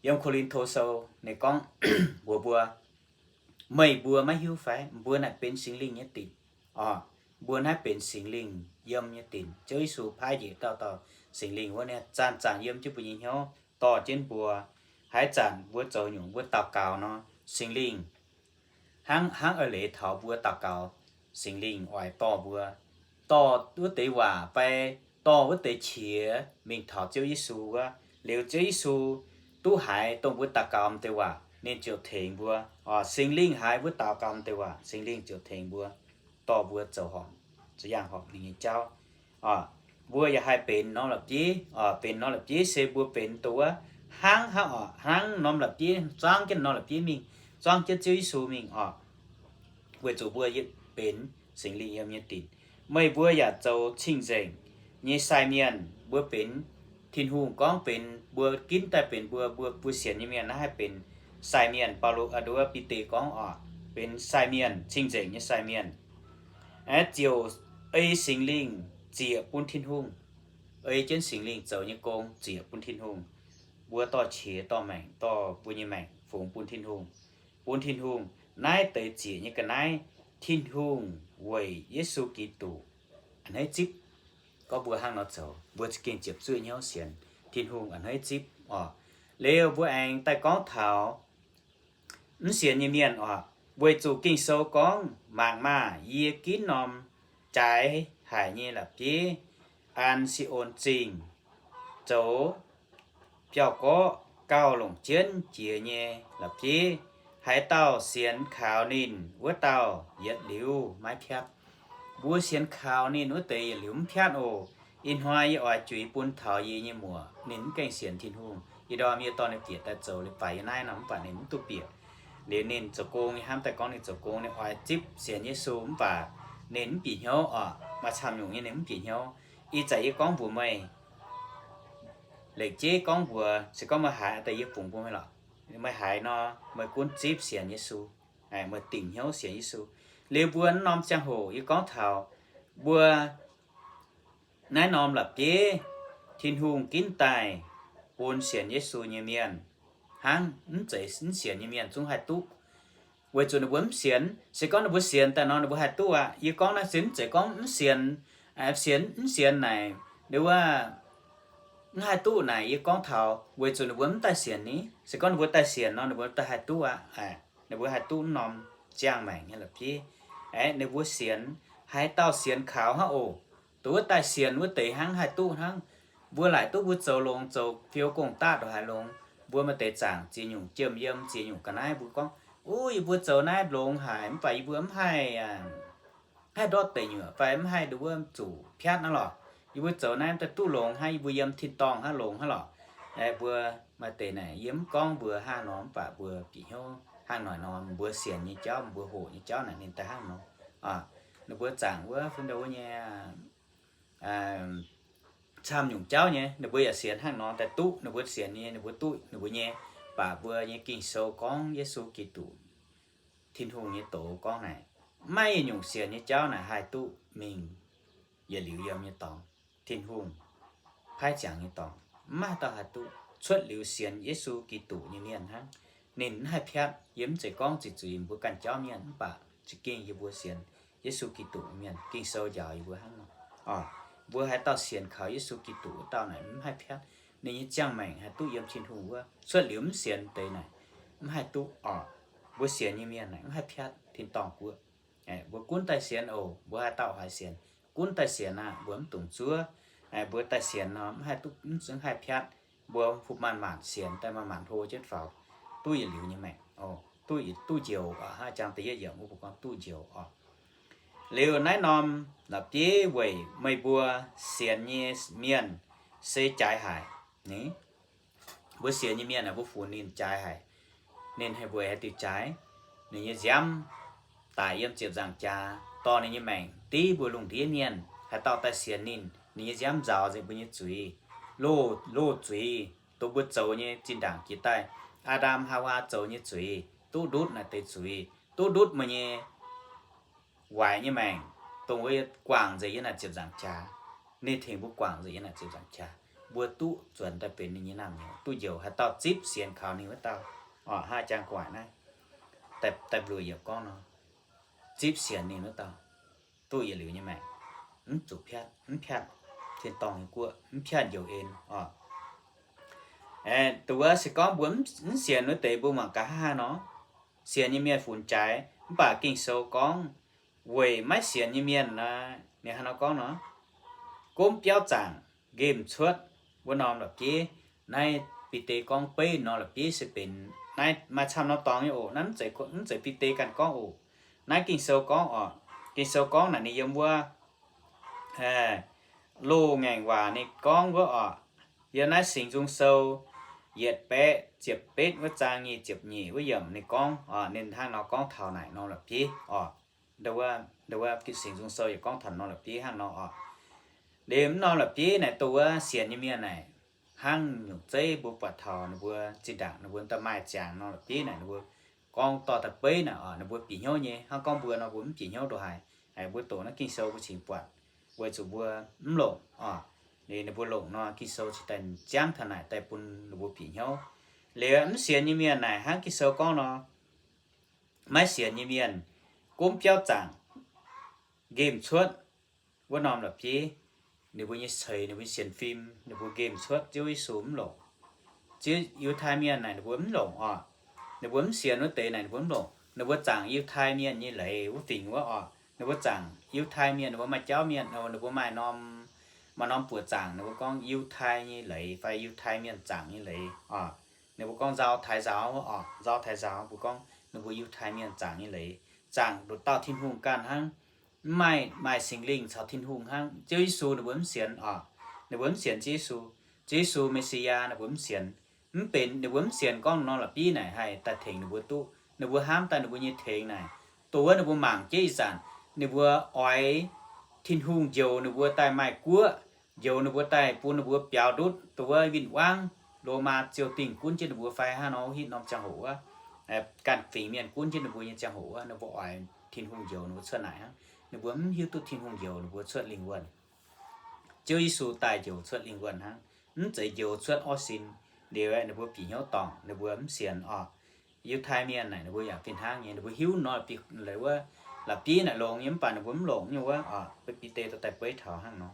Yiem Ko^lin^to Sou ninh gorngv mbuox mbuo, meih mbuo maiv hiuv fai mbuo naaic benx Singx Lingh nyei dinc orqc? Mbuo naaiv benx Singx Lingh yiem nyei dinc. Ziouv Yesu paaiv njiec dauh dauh Singx Lingh wuov, ninh zanc-zanc yiem jienv mbuo nyei hnyouv dorh jienv mbuo. Haaix zanc mbuo zoux nyungc mbuo daux gaux nor, Singx Lingh hnangv, hnangv eix leiz taux mbuo daux gaux, Singx Lingh oix dorh mbuo, dorh wuov deix waac fai dorh wuov deix qiex mingh taux Ziouv Yesu wuov. Liuz Ziouv Yesu duqv haiz dongh mbuo daux gaux deix waac, ninh ziouc tengx mbuo. Singx Lingh haiz mbuo daux gaux deix waac, Singx Lingh ziouc tengx mbuo, dorh mbuo zoux horpc, zoux yangh horpc ninh nyei jauv. Mbuo yaac haih benx norm la'bieiv. Benx norm la'bieiv se mbuo benx dongh wuov hnangv, hnangv orqc, hnangv norm la'bieiv, zuangv jienv norm la'bieiv mingh, zuangv jienv Ziouv Yesu mingh orqc. Weic zuqc mbuo benx Singx Lingh yiem nyei dinc. Meih mbuo yaac zoux cing-nzengc nyei sai mienh. Mbuo benx, Tin-Hungh gorngv benx, mbuo ginv daaih benx mbuo, mbuo, mbuo sienx nyei mienh naaiv haih benx sai mienh. Baulo, nduov Bide gorngv orqc, benx sai mienh, cing-nzengc nyei sai mienh. Aeqv, ziouc ei Singx Lingh ziec bun Tin-Hungh, ei jienv Singx Lingh zoux nyei gong ziec bun Tin-Hungh, mbuo dorh qiex dorh maengc, dorh mbuo nyei maengc fungx bun Tin-Hungh, bun Tin-Hungh. Naaiv deix ziec nyei ga'naaiv, Tin-Hungh weic Yesu Giduc a'hneiv zipv. Gorngv mbuo hnangv nor zoux, mbuo za'gengh ziepc zuoqv hnyouv sienx Tin-Hungh a'hneiv zipv oc. Liuz mbuo aengx daaih gorngv taux mv sienx nyei mienh oc. Weic zuqc Ging-Sou gorngv, mangc maah! Yie ginv norm jaaix haic nyei la'bieiv an Si^on Zingh zoux biauv-gorqv gauh longc jienv jiex nyei la'bieiv. Haaix dauh sienx kaux ninh, wuov dauh yietc liuz maiv piatv. Mbuo sienx kaux ninh wuov deix yietc liuz mv piatv oc. Ih hnoi yie oix juix bun taux yie nyei muoc, ninh mv gaengh sienx Tin-Hungh. Ih ndorm yie dorh ninh bieqc daaih zoux leiz-baaix yie naaiv nor, mv baac ninh mv duqv bieqc. Liuz ninh zoux gong, yie hnamv daaih gorngv ninh zoux gong, ninh oix zipv sienx Yesu, mv baac ninh mv bieqc hnyouv oc. Maaih camv nyungc nyei ninh mv bieqc hnyouv. Ih zanc yie gorngv mbuox meih, lengc jeiv gorngv mbuox, se gorngv meih haiz daaih yie bungx bun meih lorqc. Meih haiz nor, meih gunv zipv sienx Yesu, meih dingc hnyouv sienx Yesu. Liuz mbuo naaiv norm ziangh hoc yie gorngv taux mbuo naaiv norm la'bieiv Tin-Hungh ginv daaih bun sienx Yesu nyei mienh hnangv. Mv zeiz mv sienx nyei mienh zungv haih duqv, weic zuqc ninh mbuo mv sienx. Se gorngv ninh mbuo sienx daaih nor, ninh mbuo haih duqv aqv. Yie gorngv naaiv se mv zeiz gorngv mv sienx, sienx mv sienx naaic, ninh wuov mv haih duqv naaic. Yie gorngv taux weic zuqc ninh mbuo mv daaih sienx ni. Se gorngv ninh mbuo daaih sienx nor, ninh mbuo daaih haih duqv aqv. Ninh mbuo haih duqv norm ziangh maengc nyei la'bieiv. Aeqv, ninh mbuo sienx, haaix dauh sienx kaux hnangv oc. Dongh wuov daaih sienx wuov deix hnangv haih duqv hnangv. Mbuo laaic duqv mbuo zoux longx, zoux fiou gong-daqv ndongc haaix longx, mbuo maaih deix zaangc ziex nyungc jiem yiem, ziex nyungc ga'naaiv mbuo gorngv, uv, yie mbuo zoux naaiv longx haic, mv baac yie mbuo mv haih, haih ndortv deic nyuoqc fai mv haih nduov zuqc piatv hnangv lorqc. Yie mbuo zoux naaiv daaih duqv longx hnangv, yie mbuo yiem tin-dorngh hnangv longx hnangv lorqc. Aeqv, mbuo maaih deix naaic yie mv gorngv mbuo hnangv nor, mv baac mbuo bieqc hnyouv hnangv naaic nor, mbuo sienx nyei jauv, mbuo hoqc nyei jauv naaic ninh daaih hnangv nor. Ninh mbuo zaangc wuov fun ndou wuov nyei camv nyungc jauv nyei, ninh mbuo yaac sienx hnangv nor daaih duqv ninh mbuo sienx nyei, ninh mbuo duqv ninh mbuo nyei. Mv baac mbuo nyei Ging-Sou gorngv Yesu Giduc, Tin-Hungh nyei doz gorngv naaic, maiv nyungc sienx nyei jauv naaic haih duqv mingh yietc liuz yiem nyei dorngx, Tin-Hungh paaiv ziangx nyei dorngx. Mv maaih dauh haih duqv cuotv liuz sienx Yesu Giduc nyei mienh hnangv. Ninh mv haih piatv. Yie mv zeiz gorngv ziqc zuiz mbuo ganh jauv mienh, mv baac za'gengh yie mbuo sienx Yesu Giduc nyei mienh, Ging-Sou njaaux yie mbuo hnangv nor. Mbuo haaix dauh sienx kaux Yesu Giduc wuov dauh naaic mv haih piatv. Ninh nyei ziangh maengc haih duqv yiem Tin-Hungh wuov. Cuotv liuz mv sienx deix naaic mv haih duqv oc. Mbuo sienx nyei mienh naaic mv haih piatv tin-dorngh guoqv. Mbuo gunv daaih sienx oc. Mbuo haaix dauh haiz sienx, gunv daaih sienx aqv, mbuo mv dungx zuov. Mbuo daaih sienx nor mv haih duqv, mv zungv haih piatv. Mbuo fu maanc maanc sienx daaih maanc maanc hlo jienv faaux, duqv yietc liuz nyei maengc, duqv, duqv njoux oc. Hnangv jangx da'yietv yiemc wuov mbuo gorngv duqv njoux oc. Liuz naaiv norm la'bieiv weic meih mbuo sienx nyei mienh se jaaix haic. Mbuo sienx nyei mienh aah, mbuo funx ninh jaaix haic. Ninh haih weic haaix diuc jaaix? Ninh nyei nziaamv daic yiem ziepc nzaangc jaax, dorh ninh nyei maengc div mbuo lungh ndiev mienh. Haaix dauh daaih sienx ninh, ninh nyei nziaamv nzaaux nzengc mbuo nyei zuiz. Loz, loz zuiz, dongh mbuo zoux nyei zinh ndaangc jiex daaih, Aa^ndam Haawaa zoux nyei zuiz, duqv ndutv naaiv deix zuiz, duqv ndutv meih nyei waaic nyei maengc, dongh wuov guangc nzengc yiem naaic ziepc nzaangc jaax. Ninh tengx mbuo guangc nzengc yiem naaic ziepc nzaangc jaax. Mbuo duqv nzuonx daaih benx ninh nyei naamh nyouz, duqv njoux. Haaix dauh zipv sienx kaux ninh wuov dauh, oc, hnangv jang gu'nguaaic naaiv daaih mbuox yietc gorngv nor, zipv sienx ninh wuov dauh duqv yietc liuz nyei maengc, mv zuqc piatv, mv piatv tin-dorngh nyei guoqv, mv piatv njoux en oc. Dongh wuov se gorngv mbuo mv sienx wuov deix mbuo mangc gaax hnangv haaix nor. Sienx nyei mienh funx jaaix, mv baac Ging-Sou gorngv weic maiv sienx nyei mienh, ninh hnangv nor gorngv nor, gomv biauv zaangc nqemh cuotv wuov norm la'bieiv. Naaiv Bide gorngv beiv norm la'bieiv se benx, naaiv maaih camv norm dorngx nyei oc. Naaiv mv zeiz, mv zeiz Bide ganh gorngv oc. Naaiv Ging-Sou gorngv oc. Ging-Sou gorngv naaic ninh yiem wuov Loz-Ngaengc Waac ninh gorngv wuov oc. Yiem naaiv Singx Nzung Sou yietc baeqv ziepc betv wuov zaang nyic ziepc nyeic wuov yiemc ninh gorngv oc. Ninh hnangv nor gorngv taux naaic norm la'bieiv oc. Ndo wuov, Singx Nzung Sou yaac gorngv taux norm la'bieiv hnangv nor oc. Liuz mv norm la'bieiv naaic dongh wuov sienx nyei mienh naaic hnangv nyungc zeiv mbuo buatc taux ninh mbuo zinh ndaangc ninh mbuo daaih maaih ziangx norm la'bieiv naaic, ninh mbuo gorngv dorh daaih beiv naaic oc, ninh mbuo bieqc hnyouv nyei. Hnangv gorngv mbuo nor mbuo mv bieqc hnyouv ndongc haaix. Mbuo doqc naaiv Ging-Sou mbuo cingx buatc. weic zuqc mbuo mv longc oc. Liuz ninh mbuo longc nor, Ging-Sou cingx daaih ziangv taux naaic daaih bun ninh mbuo bieqc hnyouv. Liuz mv sienx nyei mienh naaic hnangv Ging-Sou gorngv nor, maiv sienx nyei mienh gomv biauv zaangc nqemh cuotv wuov norm la'bieiv, ninh mbuo nyei ceix, ninh mbuo nyei sienx fim, ninh mbuo nqemh cuotv Ziouv Yesu mv longc. Ziouv, Yiutai Mienh naaic ninh mbuo mv longc oc. Ninh mbuo mv sienx wuov deix naaic ninh mbuo mv longc. Ninh mbuo zaangc Yiutai Mienh nyei leiz wuov fingx wuov oc. Ninh mbuo zaangc Yiutai Mienh, ninh mbuo maaih jauv mienh, ninh mbuo maaih norm, maaih norm buoqc zaangc, ninh mbuo gorngv Yiutai nyei leiz fai Yiutai Mienh zaangc nyei leiz oc. Ninh mbuo gorngv nzauh taaix nzaaux oc, nzauh taaix nzaaux, mbuo gorngv ninh mbuo Yiutai Mienh zaangc nyei leiz, zaangc nduqc dauh Tin-Hungh ganh hnangv. Mv maaih, maaih Singx Lingh caux Tin-Hungh hnangv. Ziouv Yesu ninh mbuo mv sienx oc. Ninh mbuo mv sienx Ziouv Yesu. Ziouv Yesu, Messiah, ninh mbuo mv sienx. Mv benx, ninh mbuo mv sienx gorngv norm la'bieiv naaic haih daaih tengx ninh mbuo duqv. Ninh mbuo hnamv daaih ninh mbuo nyei tengx naaic, dongh wuov ninh mbuo mangc jienv ih zanc, ninh mbuo oix Tin-Hungh njoux ninh mbuo daaih maaih guoqv, njoux ninh mbuo daaih bun ninh mbuo biaux ndutv dongh wuov win-wangv, Lomaa ziou-dingh gunv jienv ninh mbuo fai hnangv nor, hitv norm ziangh hoc wuov, ganh fingx mienh gunv jienv ninh mbuo nyei ziangh hoc wuov, ninh mbuo oix Tin-Hungh njoux ninh mbuo cuotv naaic hnangv. Ninh mbuo mv hiuv duqv Tin-Hungh njoux ninh mbuo cuotv lingh wuonh. Ziouv Yesu daaih njoux cuotv lingh wuonh hnangv, mv zeiz njoux cuotv orv sin. Liuz ninh mbuo bieqc hnyouv dorngc, ninh mbuo mv sienx oc. Yiutai Mienh naaic ninh mbuo yaac fih hnangv nyei, ninh mbuo hiuv nor, wuov la'bieiv naaic longx nyei, mv baac ninh mbuo mv longc nyei wuov oc. Bide dorh daaih beiv taux hnangv nor.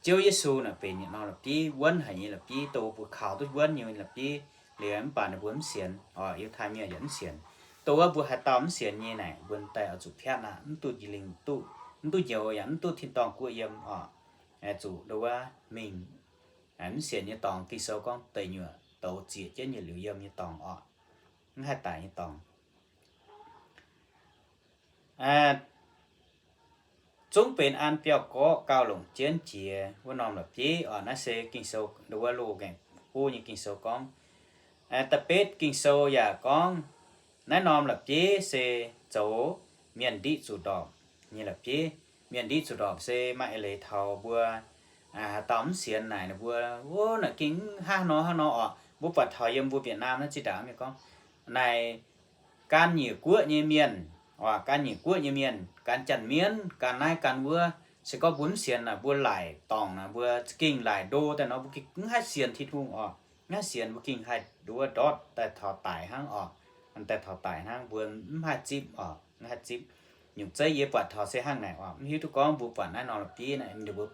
Ziouv Yesu naaic benx yietc norm la'bieiv, wuonv haic nyei la'bieiv, dongh mbuo kaux duqv wuonv nyei la'bieiv. Liuz mv baac ninh mbuo mv sienx oc. Yiutai Mienh yaac mv sienx. Dongh wuov mbuo haaix dauh mv sienx nyei naaic, mbuo daaih oix zuqc piatv aqv, mv duqv njien-lingh duqv, mv duqv njoux yaac mv duqv tin-dorngh guoqv yiem oc. Zuqc dongh wuov mingh mv sienx nyei dorngx. Ging-Sou gorngv deic nyuoqc douz zieqc jienv yietc liuz yiem nyei dorngx oc. Mv haih daic nyei dorngx. Zungv benx an biauv-gorqv gauh longc jienv jiex wuov norm la'bieiv oc. Naaiv se Ging-Sou, wuov loz-ngaengc buv nyei Ging-Sou gorngv. Da'betv Ging-Sou yaac gorngv, naaiv norm la'bieiv se zoux mienh ndiqv zuqc ndorpc nyei la'bieiv. Mienh ndiqv zuqc ndorpc se maaih eix leiz taux mbuo haaix dauh mv sienx naaic ninh mbuo, wuov naaic gengh hnangv nor hnangv nor oc. Mbuo buatc taux yiem mbuo Việt Nam naaiv zinh ndaangc mienh gorngv, naaic gan nyiec guoqv nyei mienh, gan nyiec guoqv nyei mienh, gan Janx-Mienv, gan naaiv gan wuov, se gorngv mbuo mv sienx naaic, mbuo laaic dorngc naaic, mbuo za'gengh laaic ndo daaih nor, mbuo gengh mv haih sienx Tin-Hungh oc. Mv haih sienx, mbuo gengh haih nduov ndortv daaih taux daic hnangv oc. Daaih taux daic hnangv, mbuo mv haih zipv oc, mv haih zipv. Nyungc zeiv yie buatc taux se hnangv naaic oc. Mv hiuv duqv gorngv mbuo buatc naaiv norm la'bieiv naaic,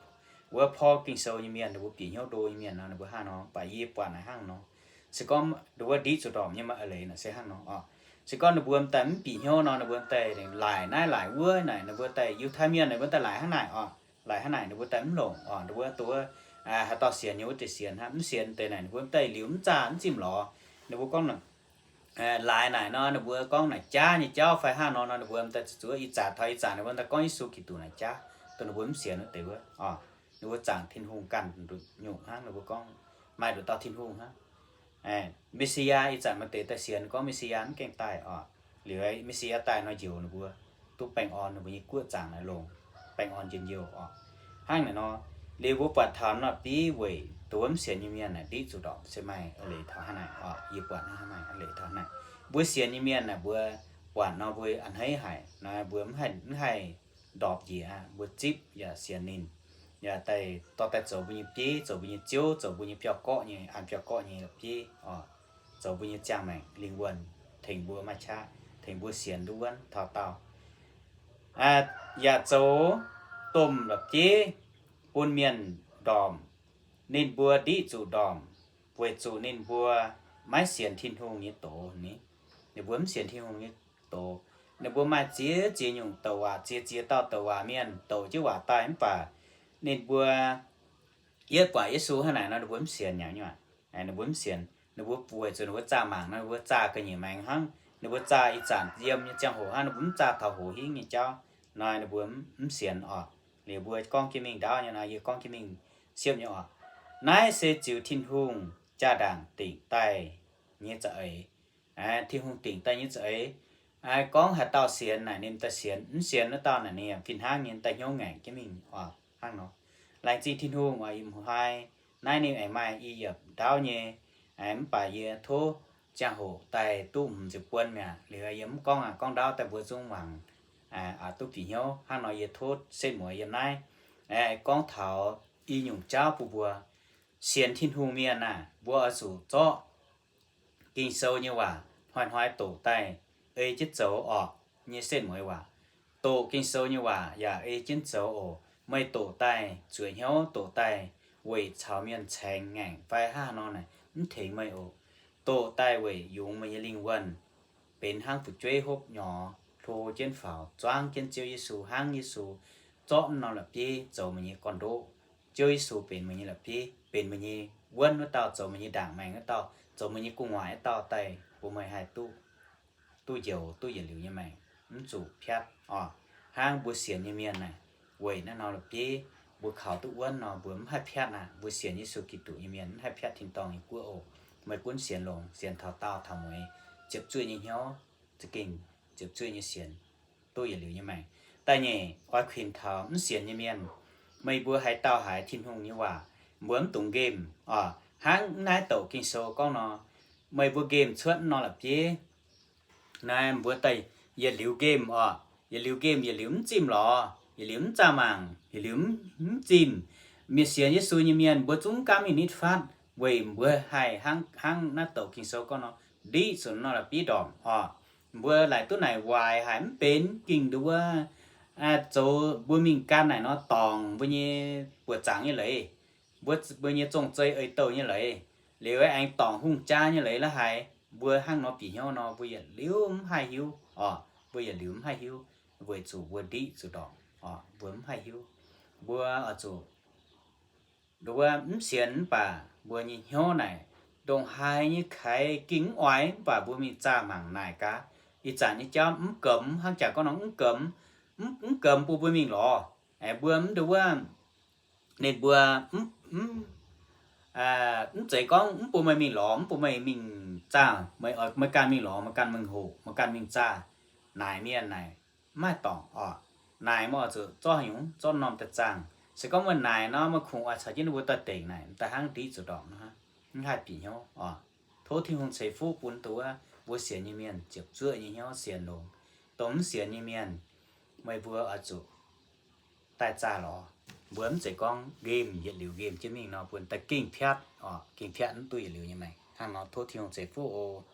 wuov porv Ging-Sou nyei mienh, ninh mbuo bieqc hnyouv ndo nyei mienh nor, ninh mbuo hnangv nor, mv baac yie buatc naaic hnangv nor. Se gorngv wuov ndiqv zuqc ndorpc nyei maaih eix leiz naaic se hnangv nor oc. Se gorngv ninh mbuo daaih mv bieqc hnyouv nor, ninh mbuo daaih laaic naaiv laaic wuov naaic, ninh mbuo daaih Yiutai Mienh ninh mbuo daaih laaic hnangv naaic oc. Laaic hnangv naaic ninh mbuo daaih mv longc oc. Ninh mbuo dongh wuov haaix dauh sienx nyei wuov deix sienx hnangv, mv sienx deix naaic ninh mbuo daaih liuz mv zaah mv zimh lorz. Ninh mbuo gorngv laaix naaic nor, ninh mbuo gorngv naaic jaav nyei jauv fai hnangv nor, ninh mbuo daaih zuqc ih zanc taux ih zanc ninh mbuo daaih gorngv Yesu Giduc naaic jaav, dongh ninh mbuo mv sienx wuov deix wuov oc. Ninh mbuo zaangc Tin-Hungh ganh nduqc nyungc hnangv, ninh mbuo gorngv maaih nduqc dauh Tin-Hungh hnangv. Messiah ih zanc maaih deix daaih sienx gorngv Messiah mv gaengh daaih oc. Liuz Messiah daaih nor njoux ninh mbuo duqv baengh orn, ninh mbuo nyei guoqv zaangc naaic longx, baengh orn njien-youh oc. Hnangv naaic nor, liuz mbuo buatc taux norm la'bieiv weic dongh wuov mv sienx nyei mienh naaic ndiqv zuqc ndorpc se maaih eix leiz taux hnangv naaic oc. Yie buatc hnangv naaic, eix leiz taux hnangv naaic. Mbuo sienx nyei mienh naaic mbuo buatc nor mbuo a'hneiv haic nor, mbuo mv haih, mv haih ndorpc njiec aqv. Mbuo zipv yaac sienx ninh, yaac daaih dorh daaih zoux mbuo nyei bieiv, zoux mbuo nyei ziouv, zoux mbuo nyei biauv-gorqv nyei, an biauv-gorqv nyei la'bieiv oc. Zoux mbuo nyei ziangh maengc lingh wuonh, tengx mbuo maaih qaqv, tengx mbuo sienx nduov wuonv taux daauh. Yaac zoux domh la'bieiv bun mienh ndorpc. Ninh mbuo ndiqv zuqc ndorpc weic zuqc ninh mbuo maiv sienx Tin-Hungh nyei doz ni. Ninh mbuo mv sienx Tin-Hungh nyei doz. Ninh mbuo maaih ziex ziex nyungc douc waac, ziex ziex dauh douc waac mienh douc jienv waac daaih mv baac ninh mbuo yietv guaax Yesu hnangv naaic nor, ninh mbuo mv sienx nyei aqv. Ninh mbuo mv sienx, ninh mbuo weic zuqc ninh mbuo zaah mangc nor, ninh mbuo zaah ga'nyiec maengx hnangv. Ninh mbuo zaah ih zanc yiem nyei ziangh hoc hnangv, ninh mbuo mv zaah taux hoc hingv nyei jauv nor, ninh mbuo mv sienx oc. Liuz mbuo gorngv jienv mingh ndaauv nyei nor, yie gorngv jienv mingh siepv nyei oc. Naaiv se ziux Tin-Hungh jaa-ndaangc dingc daaih nyei za'eix. Tin-Hungh dingc daaih nyei za'eix. Gorngv haaix dauh sienx naaic ninh daaih sienx, mv sienx wuov dauh naaic ninh yaac fih hnangv nyei daaih hnyouv ngaengc jienv mingh oc. Hnangv nor, laengz zingh Tin-Hungh oc. Ih muonz haaix naaiv ninh aengx maaih i yiemc ndaauv nyei, mv baac yie tov ziangh hoc daaih duqv hmz ziepc buon mi'aqv. Liuz yie mv gorngv aqv, gorngv ndaauv daaih mbuo zungv mangc, duqv bieqc hnyouv. Hnangv nor yie tov setv mueiz yiem naaiv. Aeqv, gorngv taux i nyungc jauv bun mbuo sienx Tin-Hungh mienh aah, mbuo oix zuqc zorqv Ging-Sou nyei waac hnoi-hnoi doqc daaih ei jienv zoux orqc nyei setv mueiz waac. Doqc Ging-Sou nyei waac yaac ei jienv zoux oc. Meih doqc daaih zueiz hnyouv, doqc daaih weic caux mienh caengx ngaengc fai hnangv haaix nor naaic, mv tengx meih oc. Doqc daaih weic yungz meih nyei lingh wuonh benx hnangv fu'jueiv hopv nyorx, hlo jienv faaux, zuangv jienv Ziouv Yesu, hnangv Yesu zorqv norm la'bieiv zoux meih nyei gorn-ndoqv. Ziouv Yesu benx meih nyei la'bieiv, benx meih nyei wuonv wuov dauh, zoux meih nyei ndaangc maengx wuov dauh, zoux meih nyei gu'nguaaic wuov dauh daaih bun meih haih duqv duqv njoux, duqv yietc liuz nyei maengc, mv zuqc piatv oc. Hnangv mbuo sienx nyei mienh naaic, weic naaiv norm la'bieiv mbuo kaux duqv wuonv nor, mbuo mv haih piatv aqv. Mbuo sienx Yesu Giduc nyei mienh mv haih piatv tin-dorngh nyei guoqv oc. Meih gunv sienx longx, sienx taux daauh taux mueiz, ziepc zuoqv nyei hnyouv, za'gengh ziepc zuoqv nyei sienx, duqv yietc liuz nyei maengc. Da'nyeic, oix kuinx taux mv sienx nyei mienh. Meih mbuo haaix dauh haiz Tin-Hungh nyei waac, mbuo mv dungx nqemh oc. Hnangv naaiv douc Ging-Sou gorngv nor, meih mbuo nqemh cuotv norm la'bieiv naaiv, mbuo daaih yietc liuz nqemh oc. Yietc liuz nqemh, yietc liuz mv zimh lorz, yietc liuz mv zaah mangc, yietc liuz mv zimh. Mienh sienx Yesu nyei mienh mbuo zungv mv gaamv mingh nitv fatv, weic mbuo haih hnangv, hnangv naaiv douc Ging-Sou gorngv nor, ndiqv zuqc norm la'bieiv ndorpc oc. Mbuo laaic duqv naaic waaic haic mv benx gengh nduov zoux mbuo mingh gan naaic nor dorngc mbuo nyei buoqc zaangc nyei leiz, mbuo, mbuo nyei zong-zei ei-douh nyei leiz, liuz aengx dorngc hungh jaa nyei leiz la'haiz, mbuo hnangv nor bieqc hnyouv nor, mbuo yietc liuz mv haih hiuv oc. Mbuo yietc liuz mv haih hiuv, weic zuqc mbuo ndiqv zuqc ndorpc oc, mbuo mv haih hiuv. Mbuo oix zuqc nduov mv sienx mv baac mbuo nyei hnyouv naaic ndongc haaix nyei kaaix gengh mv oix, mv baac mbuo mingh zaah mangc naaic gaax. Ih zanc nyei jauv mv gemx, hnangv jaax gorngv nor mv gemx, mv, mv gemx bun mbuo mingh lorz. Aengx mbuo mv nduov, ninh mbuo mv, mv zeiz gorngv mv bun meih mingh lorz, mv bun meih mingh zaah, meih, meih ganh mingh lorz, meih ganh mingh hoqc, meih ganh mingh zaah. Naaic mienh naaic mv maaih dorngc oc. Naaic meih oix zuqc zorqv haaix nyungc, zorqv norm daaih zaangh. Se gorngv meih naaic nor, meih kungx oix caux jienv ninh mbuo daaih dengc naaic, daaih hnangv ndiqv zuqc ndorpc nor, mv haih bieqc hnyouv oc. Tov Tin-Hungh ceix fuqv bun nduov mbuo sienx nyei mienh ziepc zuoqv nyei hnyouv sienx longx. Dongh mv sienx nyei mienh, meih mbuo oix zuqc daaih zaah lorz. Mbuo mv zeiz gorngv nqemh yietc liuz nqemh jienv mingh nor, bun daaih gengh piatv oc, gengh piatv mv duqv yietc liuz nyei maengc. Hnangv nor tov Tin-Hungh ceix fuqv oc.